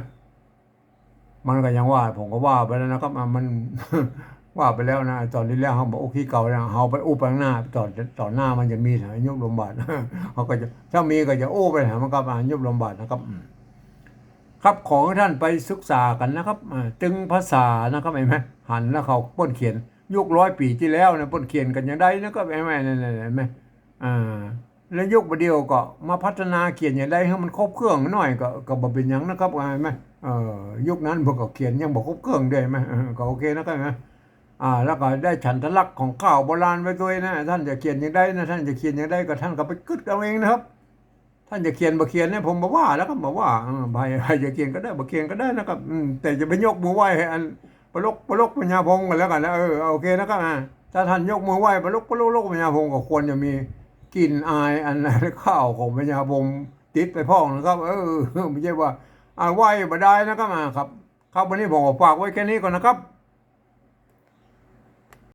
มันก็ยังว่า ผมก็ว่าไปแล้วนะครับ อ่ะ มัน ว่าไปแล้วนะ ต๋อนตี้แล้วเฮาบอกโอเคเก่าแล้ว เฮาไปอู้ไปข้างหน้า ต๋อน ต๋อนหน้ามันจะมีนะ ยุบโรมราช เฮาก็จะ ถ้ามีก็จะอู้ไปหามันก็มายุบโรมราชนะครับ อืม ครับ ขอหื้อต้านไปศึกษากั๋นนะครับ อ่า ตึงภาษานะครับ หันไหม หันแล้วเขาเปิ้นเขียน ยุคร้อยปี๋ตี้แล้วนะ เปิ้นเขียนกั๋นจะไดนะครับ หันไหม นั่นๆ หันไหม อ่า แล้วยุคบ่าเดี่ยวก็มาพัฒนาเขียนจะไดหื้อมันครบเครื่องหน้อย ก็ ก็บ่เป๋นหยังนะครับ หันไหม เอ่อ ยุคนั้นเปิ้นก็เขียนยังบ่ครบเครื่องด้วย หันไหม เออ ก็โอเคนะครับนะ อ่า แล้วก็ได้ฉันทลักษณ์ของข่าวโบราณไปตวยนะ ต้านจะเขียนจะไดนะ ต้านจะเขียนจะไดก็ต้านก็ไปกึ๊ดเอาเองนะครับ ต้านจะเขียนบ่เขียนเนี่ยผมบ่ว่าแล้วครับ บ่ว่า เออ ใผ ใผจะเขียนก็ได้ บ่เขียนก็ได้นะครับ อืม แต่จะไปยกมือไหว้หื้ออันปลก ปลกพญาพงศ์กั๋นแล้วกั๋นนะ เออ โอเคนะครับ อ่า ถ้าต้านยกมือไหว้ปลก ปลก ปลกพญาพงศ์ก็ควรจะมีกลิ่นอายอันข่าวของพญาพงศ์ติดไปพ่องนะครับ เออ บ่ใจ้ว่า อ่า ไหว้บ่ได้นะครับ อ่า ครับ ครับ วันนี้ผมก็ฝากไว้แค่นี้ก่อนนะครับ